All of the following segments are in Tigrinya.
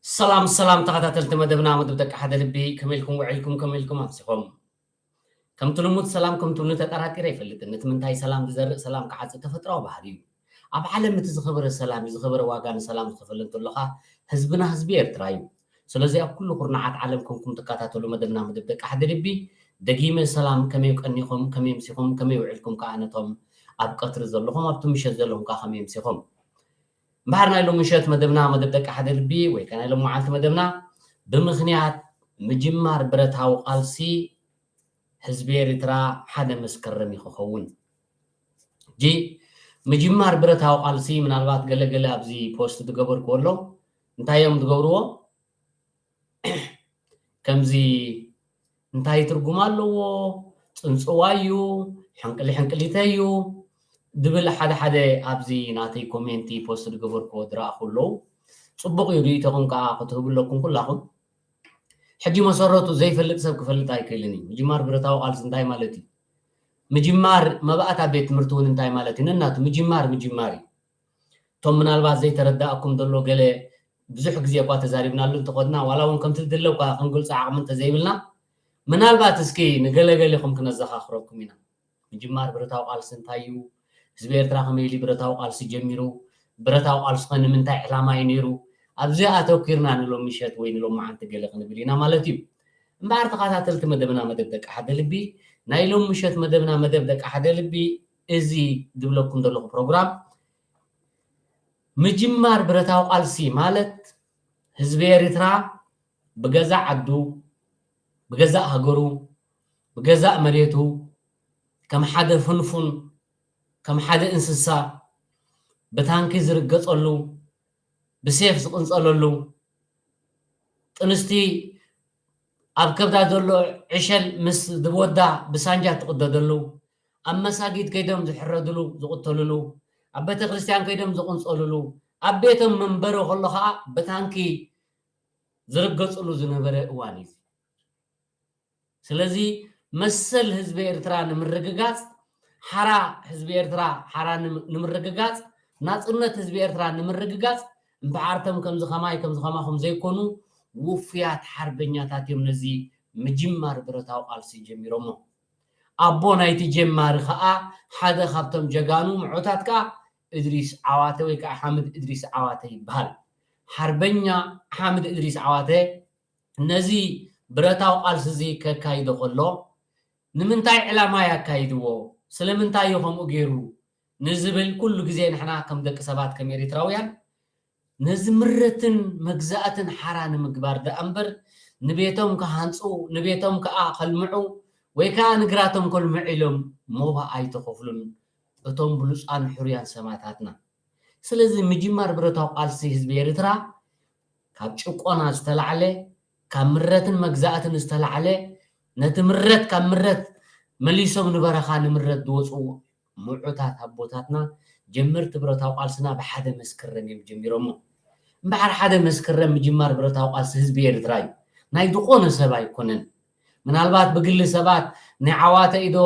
ሰላም ሰላም፣ ተኸታተልቲ መደብና፣ መደብ ደቂ ሓደ ልቢ፣ ከመይ ኢልኩም ውዒልኩም፣ ከመይ ኢልኩም ኣምሲኹም? ከምቲ ልሙድ፣ ሰላም ከም ትብሉ ተጠራጢረ ኣይፈልጥን። ነቲ ምንታይ ሰላም ዝዘርእ ሰላም ክዓጽድ ተፈጥሮኣዊ ባህሪ እዩ። ኣብ ዓለም እቲ ዝኸበረ ሰላም እዩ፣ ዝኸበረ ዋጋ ንሰላም ዝኸፈለ እንተሎ ኸኣ ህዝብና ህዝቢ ኤርትራ እዩ። ስለዚ ኣብ ኩሉ ኩርናዓት ዓለም ኮንኩም ትከታተሉ መደብና፣ መደብ ደቂ ሓደ ልቢ፣ ደጊመ ሰላም፣ ከመይ ቀኒኹም፣ ከመይ ኣምሲኹም፣ ከመይ ውዒልኩም ከኣ ነቶም ኣብ ቀትሪ ዘለኹም፣ ኣብቲ ምሸት ዘለኹም ከኣ ከመይ ኣምሲኹም? እምበኣር ናይ ሎሚ ምሸት መደብና፣ መደብ ደቂ ሓደ ልቢ፣ ወይ ከኣ ናይ ሎሚ መዓልቲ መደብና፣ ብምኽንያት ምጅማር ብረታዊ ቃልሲ ህዝቢ ኤርትራ ሓደ መስከረም እዩ ክኸውን። ሕጂ ምጅማር ብረታዊ ቃልሲ፣ ምናልባት ገለ ገለ ኣብዚ ፖስት ዝገበርክዎ ኣሎ። እንታይ እዮም ዝገብርዎ? ከምዚ፣ እንታይ ትርጉም ኣለዎ? ጽንጽዋይ እዩ፣ ሕንቅሊ ሕንቅሊተይ እዩ፣ ድብል ሓደ ሓደ ኣብዚ ናተይ ኮሜንቲ ፖስት ዝገበርክዎ ዝረኣኹ ኣለዉ። ጽቡቕ እዩ፣ ርእይቶኹም ከኣ ክትህቡ ኣለኩም ኩላኹም። ሕጂ መሰረቱ ዘይፈልጥ ሰብ ክፈልጥ ኣይክእልን እዩ። ምጅማር ብረታዊ ቃልሲ እንታይ ማለት እዩ? ምጅማር መባእታ ቤት ትምህርቲ እውን እንታይ ማለት እዩ? ነናቱ ምጅማር ምጅማር እዩ። እቶም ምናልባት ዘይተረዳእኩም ዘሎ ገለ ብዙሕ ግዜ እኳ ተዛሪብናሉ እንተኾንና፣ ዋላ እውን ከምቲ ዝድለ እኳ ክንገልጾ ዓቕሚ እንተዘይብልና፣ ምናልባት እስኪ ንገለገሊኹም ክነዘኻኽረኩም ኢና። ምጅማር ብረታዊ ቃልሲ እንታይ እዩ? ህዝቢ ኤርትራ ከመይ ኢሉ ብረታዊ ቃልሲ ጀሚሩ? ብረታዊ ቃልሲ ኸ ንምንታይ ዕላማ እዩ ነይሩ? ኣብዚ ኣተኲርና ንሎሚ ምሸት ወይ ንሎሚ መዓልቲ ገለ ክንብል ኢና ማለት እዩ። እምበኣር ተኸታተልቲ መደብና መደብ ደቂ ሓደ ልቢ፣ ናይ ሎሚ ምሸት መደብና መደብ ደቂ ሓደ ልቢ፣ እዚ ዝብለኩም ዘለኹ ፕሮግራም ምጅማር ብረታዊ ቃልሲ ማለት ህዝቢ ኤርትራ ብገዛእ ዓዱ፣ ብገዛእ ሃገሩ፣ ብገዛእ መሬቱ ከም ሓደ ፍንፉን፣ ከም ሓደ እንስሳ ብታንኪ ዝርገጸሉ፣ ብሴፍ ዝቕንጸለሉ፣ ጥንስቲ ኣብ ከብዳ ዘሎ ዕሸል ምስ ወዳ ብሳንጃ ትቕደደሉ፣ ኣብ መሳጊድ ከይዶም ዝሕረድሉ፣ ዝቕተልሉ፣ ኣብ ቤተ ክርስቲያን ከይዶም ዝቕንጸልሉ፣ ኣብ ቤቶም መንበሪ ከሎ ኸኣ ብታንኪ ዝርገጽሉ ዝነበረ እዋን እዩ። ስለዚ መሰል ህዝቢ ኤርትራ ንምርግጋጽ፣ ሓራ ህዝቢ ኤርትራ ሓራ ንም-፣ ንምርግጋጽ፣ ናጽነት ህዝቢ ኤርትራ ንምርግጋጽ፣ እምበኣርቶም ከምዚ ኸማይ ከምዚ ኸማኹም ዘይኮኑ ውፉያት ሓርበኛታት እዮም ነዚ ምጅማር ብረታዊ ቃልሲ ጀሚሮሞ። ኣቦ ናይቲ ጀማሪ ኸኣ ሓደ ካብቶም ጀጋኑ ምዑታት ከኣ እድሪስ ዓዋተ ወይ ከኣ ሓምድ እድሪስ ዓዋተ ይበሃል። ሓርበኛ ሓምድ እድሪስ ዓዋተ ነዚ ብረታዊ ቃልሲ እዚ ከካይዶ ከሎ ንምንታይ ዕላማ እዩ ኣካይድዎ? ስለምንታይ እዩ ከምኡ ገይሩ? ንዝብል ኩሉ ግዜ ንሕና ከም ደቂ ሰባት፣ ከም ኤሪትራውያን፣ ነዚ ምረትን መግዛእትን ሓራ ንምግባር ደኣ እምበር፣ ንቤቶም ክሃንጹ፣ ንቤቶም ከኣ ከልምዑ፣ ወይ ከኣ ንግራቶም ከልምዑ ኢሎም ሞባ ኣይተኸፍሉን እቶም ብሉጻን ሕሩያን ሰማእታትና። ስለዚ ምጅማር ብረታዊ ቃልሲ ህዝቢ ኤርትራ ካብ ጭቆና ዝተላዕለ፣ ካብ ምረትን መግዛእትን ዝተላዕለ፣ ነቲ ምረት ካብ ምረት መሊሶም ንበረኻ ንምረት ዝወጽኡ ምዑታት ኣቦታትና ጀመርቲ ብረታዊ ቃልስና ብሓደ መስከረም እዮም ጀሚሮሞ። እምበኣር ሓደ መስከረም ምጅማር ብረታዊ ቃልሲ ህዝቢ ኤርትራ እዩ። ናይ ዝኾነ ሰብ ኣይኮነን። ምናልባት ብግሊ ሰባት ናይ ዓዋተ ኢዶ፣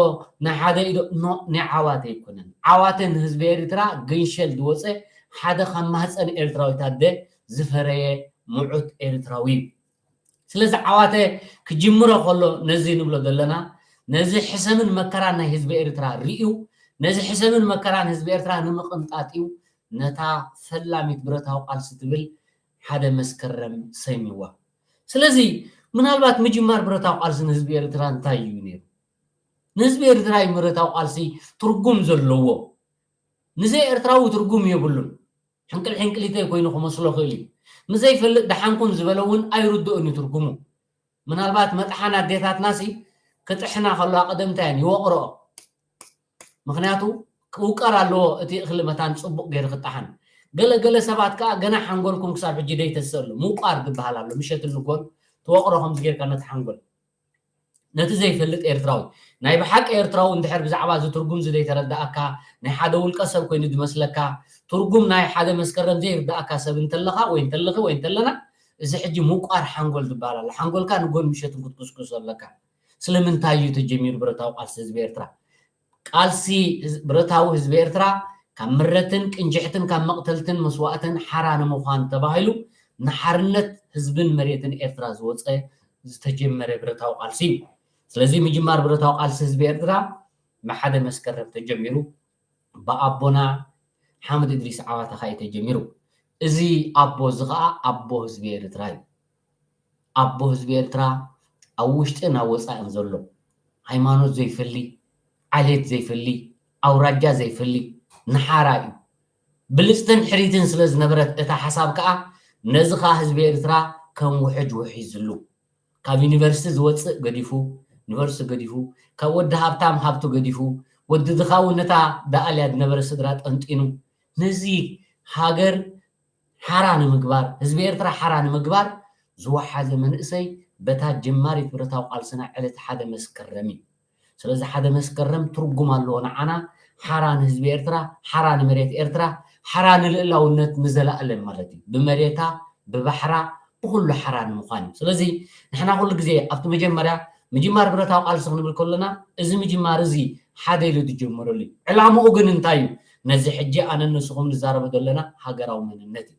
ናይ ሓደ ኢዶ፣ ኖ፣ ናይ ዓዋተ ኣይኮነን። ዓዋተ ንህዝቢ ኤርትራ ገንሸል ዝወፀ ሓደ ካብ ማህፀን ኤርትራዊት ኣደ ዝፈረየ ምዑት ኤርትራዊ እዩ። ስለዚ ዓዋተ ክጅምሮ ከሎ ነዚ ንብሎ ዘለና ነዚ ሕሰምን መከራን ናይ ህዝቢ ኤርትራ ርእዩ፣ ነዚ ሕሰምን መከራን ህዝቢ ኤርትራ ንምቕንጣጥ እዩ ነታ ፈላሚት ብረታዊ ቃልሲ ትብል ሓደ መስከረም ሰይምዋ። ስለዚ ምናልባት ምጅማር ብረታዊ ቃልሲ ንህዝቢ ኤርትራ እንታይ እዩ ነይሩ? ንህዝቢ ኤርትራ እዩ ብረታዊ ቃልሲ ትርጉም ዘለዎ። ንዘይ ኤርትራዊ ትርጉም የብሉን። ሕንቅል ሕንቅሊተይ ኮይኑ ክመስሎ ክእል እዩ። ንዘይፈልጥ ደሓንኩን ዝበለ እውን ኣይርድኦን እዩ ትርጉሙ። ምናልባት መጥሓን ኣዴታትናሲ ክጥሕና ከለዋ ቀደምታ እየን ይወቕረኦ። ምኽንያቱ ክውቀር ኣለዎ እቲ እኽሊ መታን ጽቡቕ ገይሩ ክጠሓን። ገለ ገለ ሰባት ከኣ ገና ሓንጎልኩም ክሳብ ሕጂ ደይተሰሉ ምውቃር ዝበሃል ኣሎ። ምሸትን ንጎን ትወቕሮ ከምዚ ጌርካ ነቲ ሓንጎል። ነቲ ዘይፈልጥ ኤርትራዊ ናይ ብሓቂ ኤርትራዊ እንድሕር ብዛዕባ እዚ ትርጉም እዚ ዘይተረዳኣካ ናይ ሓደ ውልቀ ሰብ ኮይኑ ዝመስለካ ትርጉም ናይ ሓደ መስከረም ዘይርዳኣካ ሰብ እንተለኻ ወይ እንተለኺ ወይ እንተለና እዚ ሕጂ ምውቃር ሓንጎል ዝበሃል ኣሎ። ሓንጎልካ ንጎን ምሸትን ክትኩስኩሶ ኣለካ። ስለምንታይ እዩ ተጀሚሩ ብረታዊ ቃልሲ ህዝቢ ኤርትራ? ቃልሲ ህዝ- ብረታዊ ህዝቢ ኤርትራ ካብ ምረትን ቅንጅሕትን ካብ መቕተልትን መስዋእትን ሓራ ንምዃን ተባሂሉ ንሓርነት ህዝብን መሬትን ኤርትራ ዝወፀ ዝተጀመረ ብረታዊ ቃልሲ እዩ። ስለዚ ምጅማር ብረታዊ ቃልሲ ህዝቢ ኤርትራ ብሓደ መስከረም ተጀሚሩ ብኣቦና ሓምድ እድሪስ ዓዋተ ከዓ እዩ ተጀሚሩ። እዚ ኣቦ እዚ ከዓ ኣቦ ህዝቢ ኤርትራ እዩ። ኣቦ ህዝቢ ኤርትራ ኣብ ውሽጥን ኣብ ወፃእን ዘሎ ሃይማኖት ዘይፈሊ፣ ዓሌት ዘይፈሊ፣ ኣውራጃ ዘይፈሊ ንሓራ እዩ። ብልፅትን ሕሪትን ስለ ዝነበረት እታ ሓሳብ ከዓ ነዚ ከዓ ህዝቢ ኤርትራ ከም ውሕጅ ውሒዝሉ ካብ ዩኒቨርሲቲ ዝወፅእ ገዲፉ ዩኒቨርሲቲ ገዲፉ ካብ ወዲ ሃብታም ሃብቱ ገዲፉ ወዲ ድኻ እውን ነታ ደኣልያ ዝነበረ ስድራ ጠንጢኑ ነዚ ሃገር ሓራ ንምግባር ህዝቢ ኤርትራ ሓራ ንምግባር ዝወሓዘ መንእሰይ በታ ጀማሪት ብረታዊ ቃልስና ዕለት ሓደ መስከረም እዩ። ስለዚ ሓደ መስከረም ትርጉም ኣለዎ ንዓና ሓራ ንህዝቢ ኤርትራ ሓራ ንመሬት ኤርትራ ሓራ ንልእላውነት ንዘላእለም ማለት እዩ ብመሬታ ብባሕራ ብኩሉ ሓራ ንምዃን እዩ ስለዚ ንሕና ኩሉ ግዜ ኣብቲ መጀመርያ ምጅማር ብረታዊ ቃልሲ ክንብል ከለና እዚ ምጅማር እዚ ሓደ ኢሉ ዝጀመረሉ እዩ ዕላምኡ ግን እንታይ እዩ ነዚ ሕጂ ኣነ ንስኹም ንዛረቦ ዘለና ሃገራዊ መንነት እዩ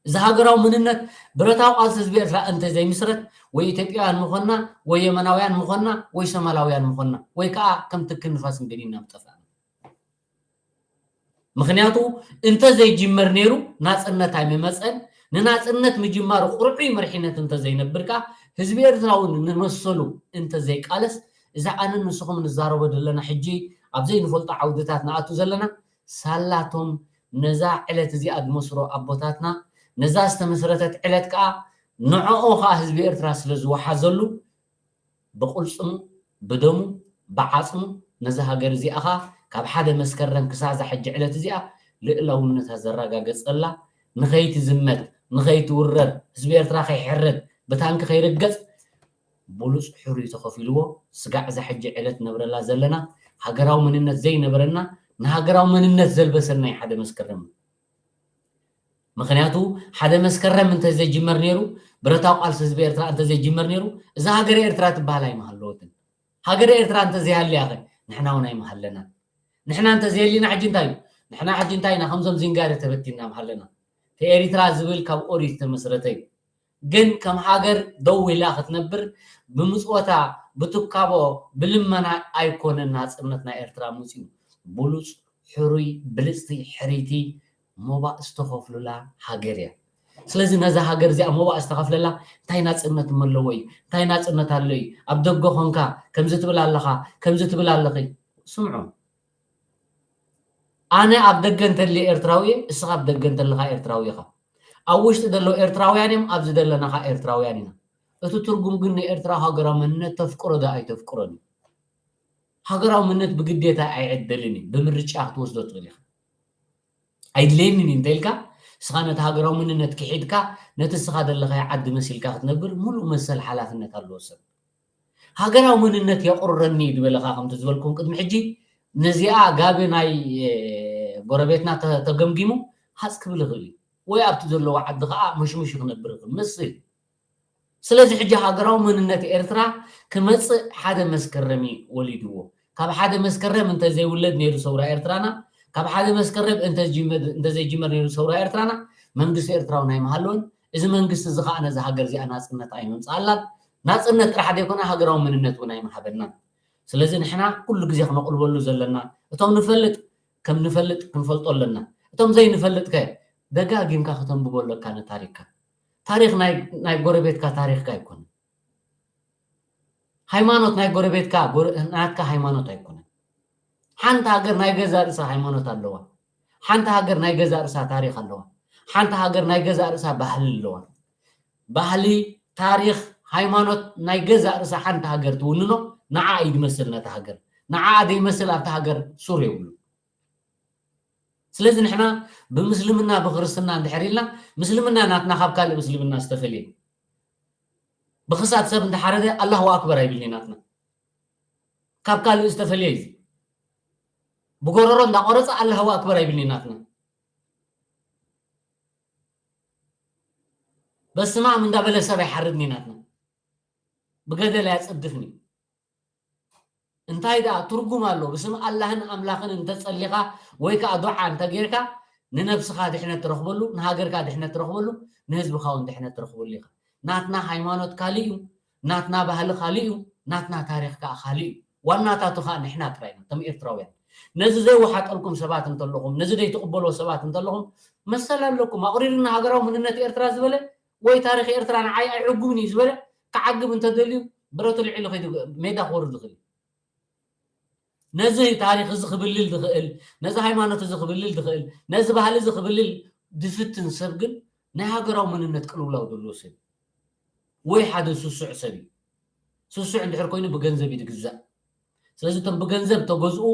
እዚ ሃገራዊ መንነት ብረታዊ ቃልሲ ህዝቢ ኤርትራ እንተዘይምስረት ወይ ኢትዮጵያውያን ምኾንና ወይ የመናውያን ምኾንና ወይ ሶማላውያን ምኾንና ወይ ከዓ ከም ትኪ ንፋስ እንደኒና ምጠፋእና ምኽንያቱ እንተዘይጅመር ነይሩ ናፅነት ኣይምመፀን ንናፅነት ምጅማሩ ቁርዑይ መርሒነት እንተዘይነብር ከዓ ህዝቢ ኤርትራ እውን ንመሰሉ እንተዘይቃለስ እዛ ኣነ ንስኹም ንዛረቦ ዘለና ሕጂ ኣብ ዘይንፈልጦ ዓውድታት ንኣቱ ዘለና ሳላቶም ነዛ ዕለት እዚኣ ዝመስሮ ኣቦታትና ነዛ ዝተመስረተት ዕለት ከዓ ንዕኦ ከዓ ህዝቢ ኤርትራ ስለ ዝወሓዘሉ ብቕልፅሙ ብደሙ ብዓፅሙ ነዛ ሃገር እዚኣ ከዓ ካብ ሓደ መስከረም ክሳዕ እዛ ሕጂ ዕለት እዚኣ ልእላውነታ ዘረጋገፀላ ንኸይትዝመት ንኸይትውረር ህዝቢ ኤርትራ ከይሕረድ ብታንኪ ከይርገፅ ብሉፅ ሕሩይ ተኸፊልዎ ስጋዕ እዛ ሕጂ ዕለት ነብረላ ዘለና ሃገራዊ መንነት ዘይነበረና ንሃገራዊ መንነት ዘልበሰና እዩ ሓደ መስከረም ምክንያቱ ሓደ መስከረም እንተዘይጅመር ነይሩ ብረታዊ ቃልሲ ህዝቢ ኤርትራ እንተዘይጅመር ነይሩ እዛ ሃገረ ኤርትራ ትበሃል ኣይምሃለወትን ሃገረ ኤርትራ እንተዘይሃልያ ኸ ንሕና እውን ኣይምሃለናን ንሕና እንተዘየሊና ሕጂ እንታይ እዩ ንሕና ሕጂ እንታይ ኢና ከምዞም ዚንጋሪ ተበቲና ምሃለና እቲ ኤሪትራ ዝብል ካብ ኦሪት ዝተመስረተ እዩ ግን ከም ሃገር ደው ኢላ ክትነብር ብምፅወታ ብትካቦ ብልመና ኣይኮነን ናፅነት ናይ ኤርትራ መፅዩ ብሉፅ ሕሩይ ብልፅቲ ሕርይቲ ሞባእ ዝተኸፍሉላ ሃገር እያ ስለዚ ነዛ ሃገር እዚኣ ሞባእ ዝተኸፍለላ እንታይ ናፅነት መለዎ እዩ እንታይ ናፅነት ኣሎ እዩ ኣብ ደገ ኮንካ ከምዚ ትብል ኣለኻ ከምዚ ትብል ኣለኺ ስምዑ ኣነ ኣብ ደገ እንተልየ ኤርትራዊ እየ እስኻ ኣብ ደገ እንተለኻ ኤርትራዊ ኢኻ ኣብ ውሽጢ ዘለዉ ኤርትራውያን እዮም ኣብዚ ዘለና ኸዓ ኤርትራውያን ኢና እቲ ትርጉም ግን ንኤርትራ ሃገራዊ መንነት ተፍቅሮ ዶ ኣይተፍቅሮን እዩ ሃገራዊ መንነት ብግዴታ ኣይዕደልን እዩ ብምርጫ ክትወስዶ ትኽእል ኢኻ ኣይድለየንን እዩ እንተኢልካ እስኻ ነቲ ሃገራዊ መንነት ክሒድካ ነቲ እስኻ ዘለኻዮ ዓዲ መሲልካ ክትነብር ሙሉእ መሰል ሓላፍነት ኣለዎ ሰብ ሃገራዊ መንነት የቑርረኒ እዩ ዝበለኻ ከምቲ ዝበልኩም ቅድሚ ሕጂ ነዚኣ ጋቢ ናይ ጎረቤትና ተገምጊሙ ሃፅ ክብል ይኽእል እዩ ወይ ኣብቲ ዘለዎ ዓዲ ከዓ መሽሙሹ ክነብር ይኽእል መስል ስለዚ ሕጂ ሃገራዊ መንነት ኤርትራ ክመፅእ ሓደ መስከረም እዩ ወሊድዎ ካብ ሓደ መስከረም እንተዘይውለድ ነይሩ ሰውራ ኤርትራና ካብ ሓደ መስከረም እንተዘይጅመር ነይሩ ሰውራ ኤርትራና መንግስቲ ኤርትራውን ኣይምሃለወን እዚ መንግስቲ እዚ ከዓ ነዚ ሃገር እዚኣ ናፅነት ኣይመምፅኣላን ናጽነት ጥራሕ ዘይኮነ ሃገራዊ መንነት እውን ኣይምሃበናን። ስለዚ ንሕና ኩሉ ግዜ ክነቕልበሉ ዘለና፣ እቶም ንፈልጥ ከም ንፈልጥ ክንፈልጦ ኣለና። እቶም ዘይንፈልጥ ከ ደጋጊምካ ከተንብቦ ኣለካ ንታሪኽካ። ታሪኽ ናይ ናይ ጎረቤትካ ታሪኽካ ኣይኮነን። ሃይማኖት ናይ ጎረቤትካ ጎረ- ናትካ ሃይማኖት ኣይኮነን። ሓንቲ ሃገር ናይ ገዛ ርእሳ ሃይማኖት ኣለዋ። ሓንቲ ሃገር ናይ ገዛ ርእሳ ታሪኽ ኣለዋ። ሓንቲ ሃገር ናይ ገዛ ርእሳ ባህሊ ኣለዋ። ባህሊ፣ ታሪኽ፣ ሃይማኖት ናይ ገዛ ርእሳ ሓንቲ ሃገር ትውንኖ። ንዓ እዩ ዝመስል ነታ ሃገር። ንዓ ዘይመስል ኣብታ ሃገር ሱር የብሉ። ስለዚ ንሕና ብምስልምና ብክርስትና እንድሕር ኢልና፣ ምስልምና ናትና ካብ ካልእ ምስልምና ዝተፈልየ እዩ። ብክሳድ ሰብ እንተሓረደ ኣላሁ ኣክበር ኣይብልን እዩ ናትና። ካብ ካልእ ዝተፈልየ እዩ። ብጎረሮ እንዳቆረፀ ኣላሁ ኣክበር ኣይብልን እዩ ናትና። በስማም እንዳበለ ሰብ ኣይሓርድን እዩ ናትና። ብገደል ኣያፅድፍን እዩ። እንታይ ደኣ ትርጉም ኣሎ? ብስም ኣላህን ኣምላኽን እንተጸሊኻ ወይ ከኣ ዱዓ እንተጌርካ ንነብስኻ ድሕነት ትረኽበሉ፣ ንሃገርካ ድሕነት ትረኽበሉ፣ ንህዝብኻ እውን ድሕነት ትረኽበሉ ኢኻ። ናትና ሃይማኖት ካልእ እዩ፣ ናትና ባህሊ ካልእ እዩ፣ ናትና ታሪኽ ከኣ ካልእ እዩ። ዋናታቱ ከኣ ንሕና ጥራይ ኢና፣ እቶም ኤርትራውያን። ነዚ ዘይወሓጠልኩም ሰባት እንተለኹም፣ ነዚ ዘይትቕበልዎ ሰባት እንተለኹም፣ መሰል ኣለኩም። ኣቑሪርና ሃገራዊ መንነት ኤርትራ ዝበለ ወይ ታሪኽ ኤርትራ ንዓይ ኣይዕጉብን እዩ ዝበለ ክዓግብ እንተደልዩ ብረቱ ልዒሉ ከይዱ ሜዳ ክወርድ ይኽእል እዩ። ነዚ ታሪኽ እዚ ክብልል ዝኽእል፣ ነዚ ሃይማኖት እዚ ክብልል ዝኽእል፣ ነዚ ባህሊ እዚ ክብልል ዝፍትን ሰብ ግን ናይ ሃገራዊ መንነት ቅልውላው ዘለዎ ሰብ እዩ። ወይ ሓደ ስሱዕ ሰብ እዩ። ስሱዕ እንድሕር ኮይኑ ብገንዘብ እዩ ዝግዛእ። ስለዚ እቶም ብገንዘብ ተገዝኡ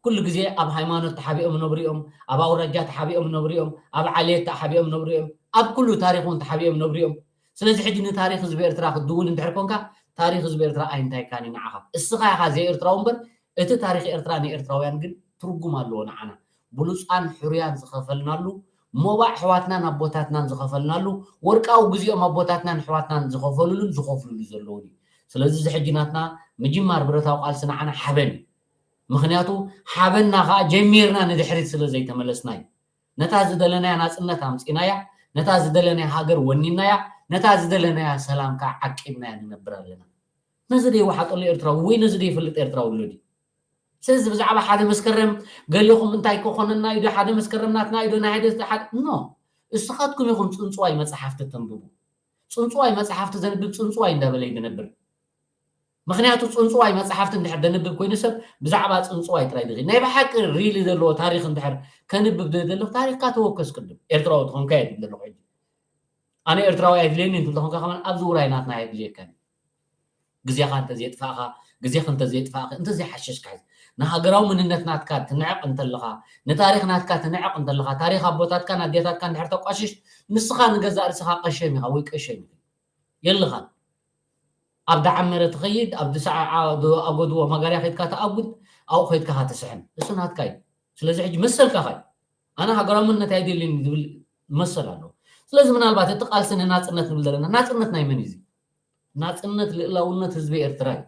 ኩሉ ግዜ ኣብ ሃይማኖት ተሓቢኦም ነብሩ እዮም፣ ኣብ ኣውራጃ ተሓቢኦም ነብሩ እዮም፣ ኣብ ዓሌት ተሓቢኦም ነብሩ እዮም፣ ኣብ ኩሉ ታሪኽ እውን ተሓቢኦም ነብሩ እዮም። ስለዚ ሕጂ ንታሪኽ ህዝቢ ኤርትራ ክትድውን እንድሕር ኮንካ ታሪኽ ህዝቢ ኤርትራ ኣይንታይካን እዩ ንዓኻ። እስኻ ኢኻ ዘይኤርትራዊ እምበር እቲ ታሪኽ ኤርትራ ንኤርትራውያን ግን ትርጉም ኣለዎ ንዓና። ብሉጻን ሕሩያን ዝኸፈልናሉ ሞባእ ኣሕዋትናን ኣቦታትናን ዝኸፈልናሉ ወርቃዊ ግዜኦም ኣቦታትናን ኣሕዋትናን ዝኸፈሉሉን ዝኸፍሉሉ ዘለውን እዩ። ስለዚ እዚ ሕጂ ናትና ምጅማር ብረታዊ ቃልሲ ንዓና ሓበን እዩ። ምኽንያቱ ሓበንና ከኣ ጀሚርና ንድሕሪት ስለ ዘይተመለስና እዩ። ነታ ዝደለናያ ናጽነት ኣምጺናያ፣ ነታ ዝደለናያ ሃገር ወኒናያ፣ ነታ ዝደለናያ ሰላም ከኣ ዓቂብናያ ንነብር ኣለና። ነዚ ደይወሓጠሉ ኤርትራዊ ወይ ነዚ ደይፈልጥ ኤርትራዊ ኣሎ ድዩ? ስለዚ ብዛዕባ ሓደ መስከረም ገሊኹም እንታይ ክኾነና እዩ ዶ፣ ሓደ መስከረም ናትና እዩ ዶ፣ ናይ ሓደ ሓደ ኖ። እስኻትኩም ኢኹም ጽንጽዋይ መጽሓፍቲ ተንብቡ። ጽንጽዋይ መጽሓፍቲ ዘንብብ ጽንጽዋይ እንዳበለ እዩ ዝነብር። ምኽንያቱ ጽንጽዋይ መጽሓፍቲ እንድሕር ዘንብብ ኮይኑ ሰብ ብዛዕባ ጽንጽዋይ ጥራይ ድኺ ናይ ብሓቂ ሪሊ ዘለዎ ታሪኽ እንድሕር ከንብብ ደሎ ታሪኽካ ተወከስ ቅድም ኤርትራዊ ትኾንካ እየ ዝብል ዘለኹ ሕጂ። ኣነ ኤርትራዊ ኣይድልየኒ እንተኾንካ ከማን ኣብዚ ውራይ ናትና ኣየድልየካን። ግዜኻ እንተዘየጥፋእኻ፣ ግዜኺ እንተዘየጥፋእኺ፣ እንተዘይሓሸሽካ ሕዚ ንሃገራዊ መንነት ናትካ ትንዕቕ እንተለኻ፣ ንታሪኽ ናትካ ትንዕቕ እንተለኻ፣ ታሪኽ ኣቦታትካን ኣዴታትካን እንድሕር ተቋሽሽ፣ ንስኻ ንገዛእ ርእስኻ ቀሸም ኢኻ ወይ ቀሸም ኢኺ። የለኻን። ኣብ ዳዓመረ ትኸይድ፣ ኣብ ድሳዕ ኣጎድዎ ማጋርያ ከይድካ ትኣጉድ፣ ኣብኡ ከይድካ ኢኻ ትስሕን። እሱ ናትካ እዩ። ስለዚ ሕጂ መሰልካ ኸ ኣነ ሃገራዊ መንነት ኣይደልየኒ ዝብል መሰል ኣለዎ። ስለዚ ምናልባት እቲ ቃልሲ ንናጽነት ንብል ዘለና ናጽነት ናይ መን እዩ እዚ? ናጽነት ልእላውነት ህዝቢ ኤርትራ እዩ።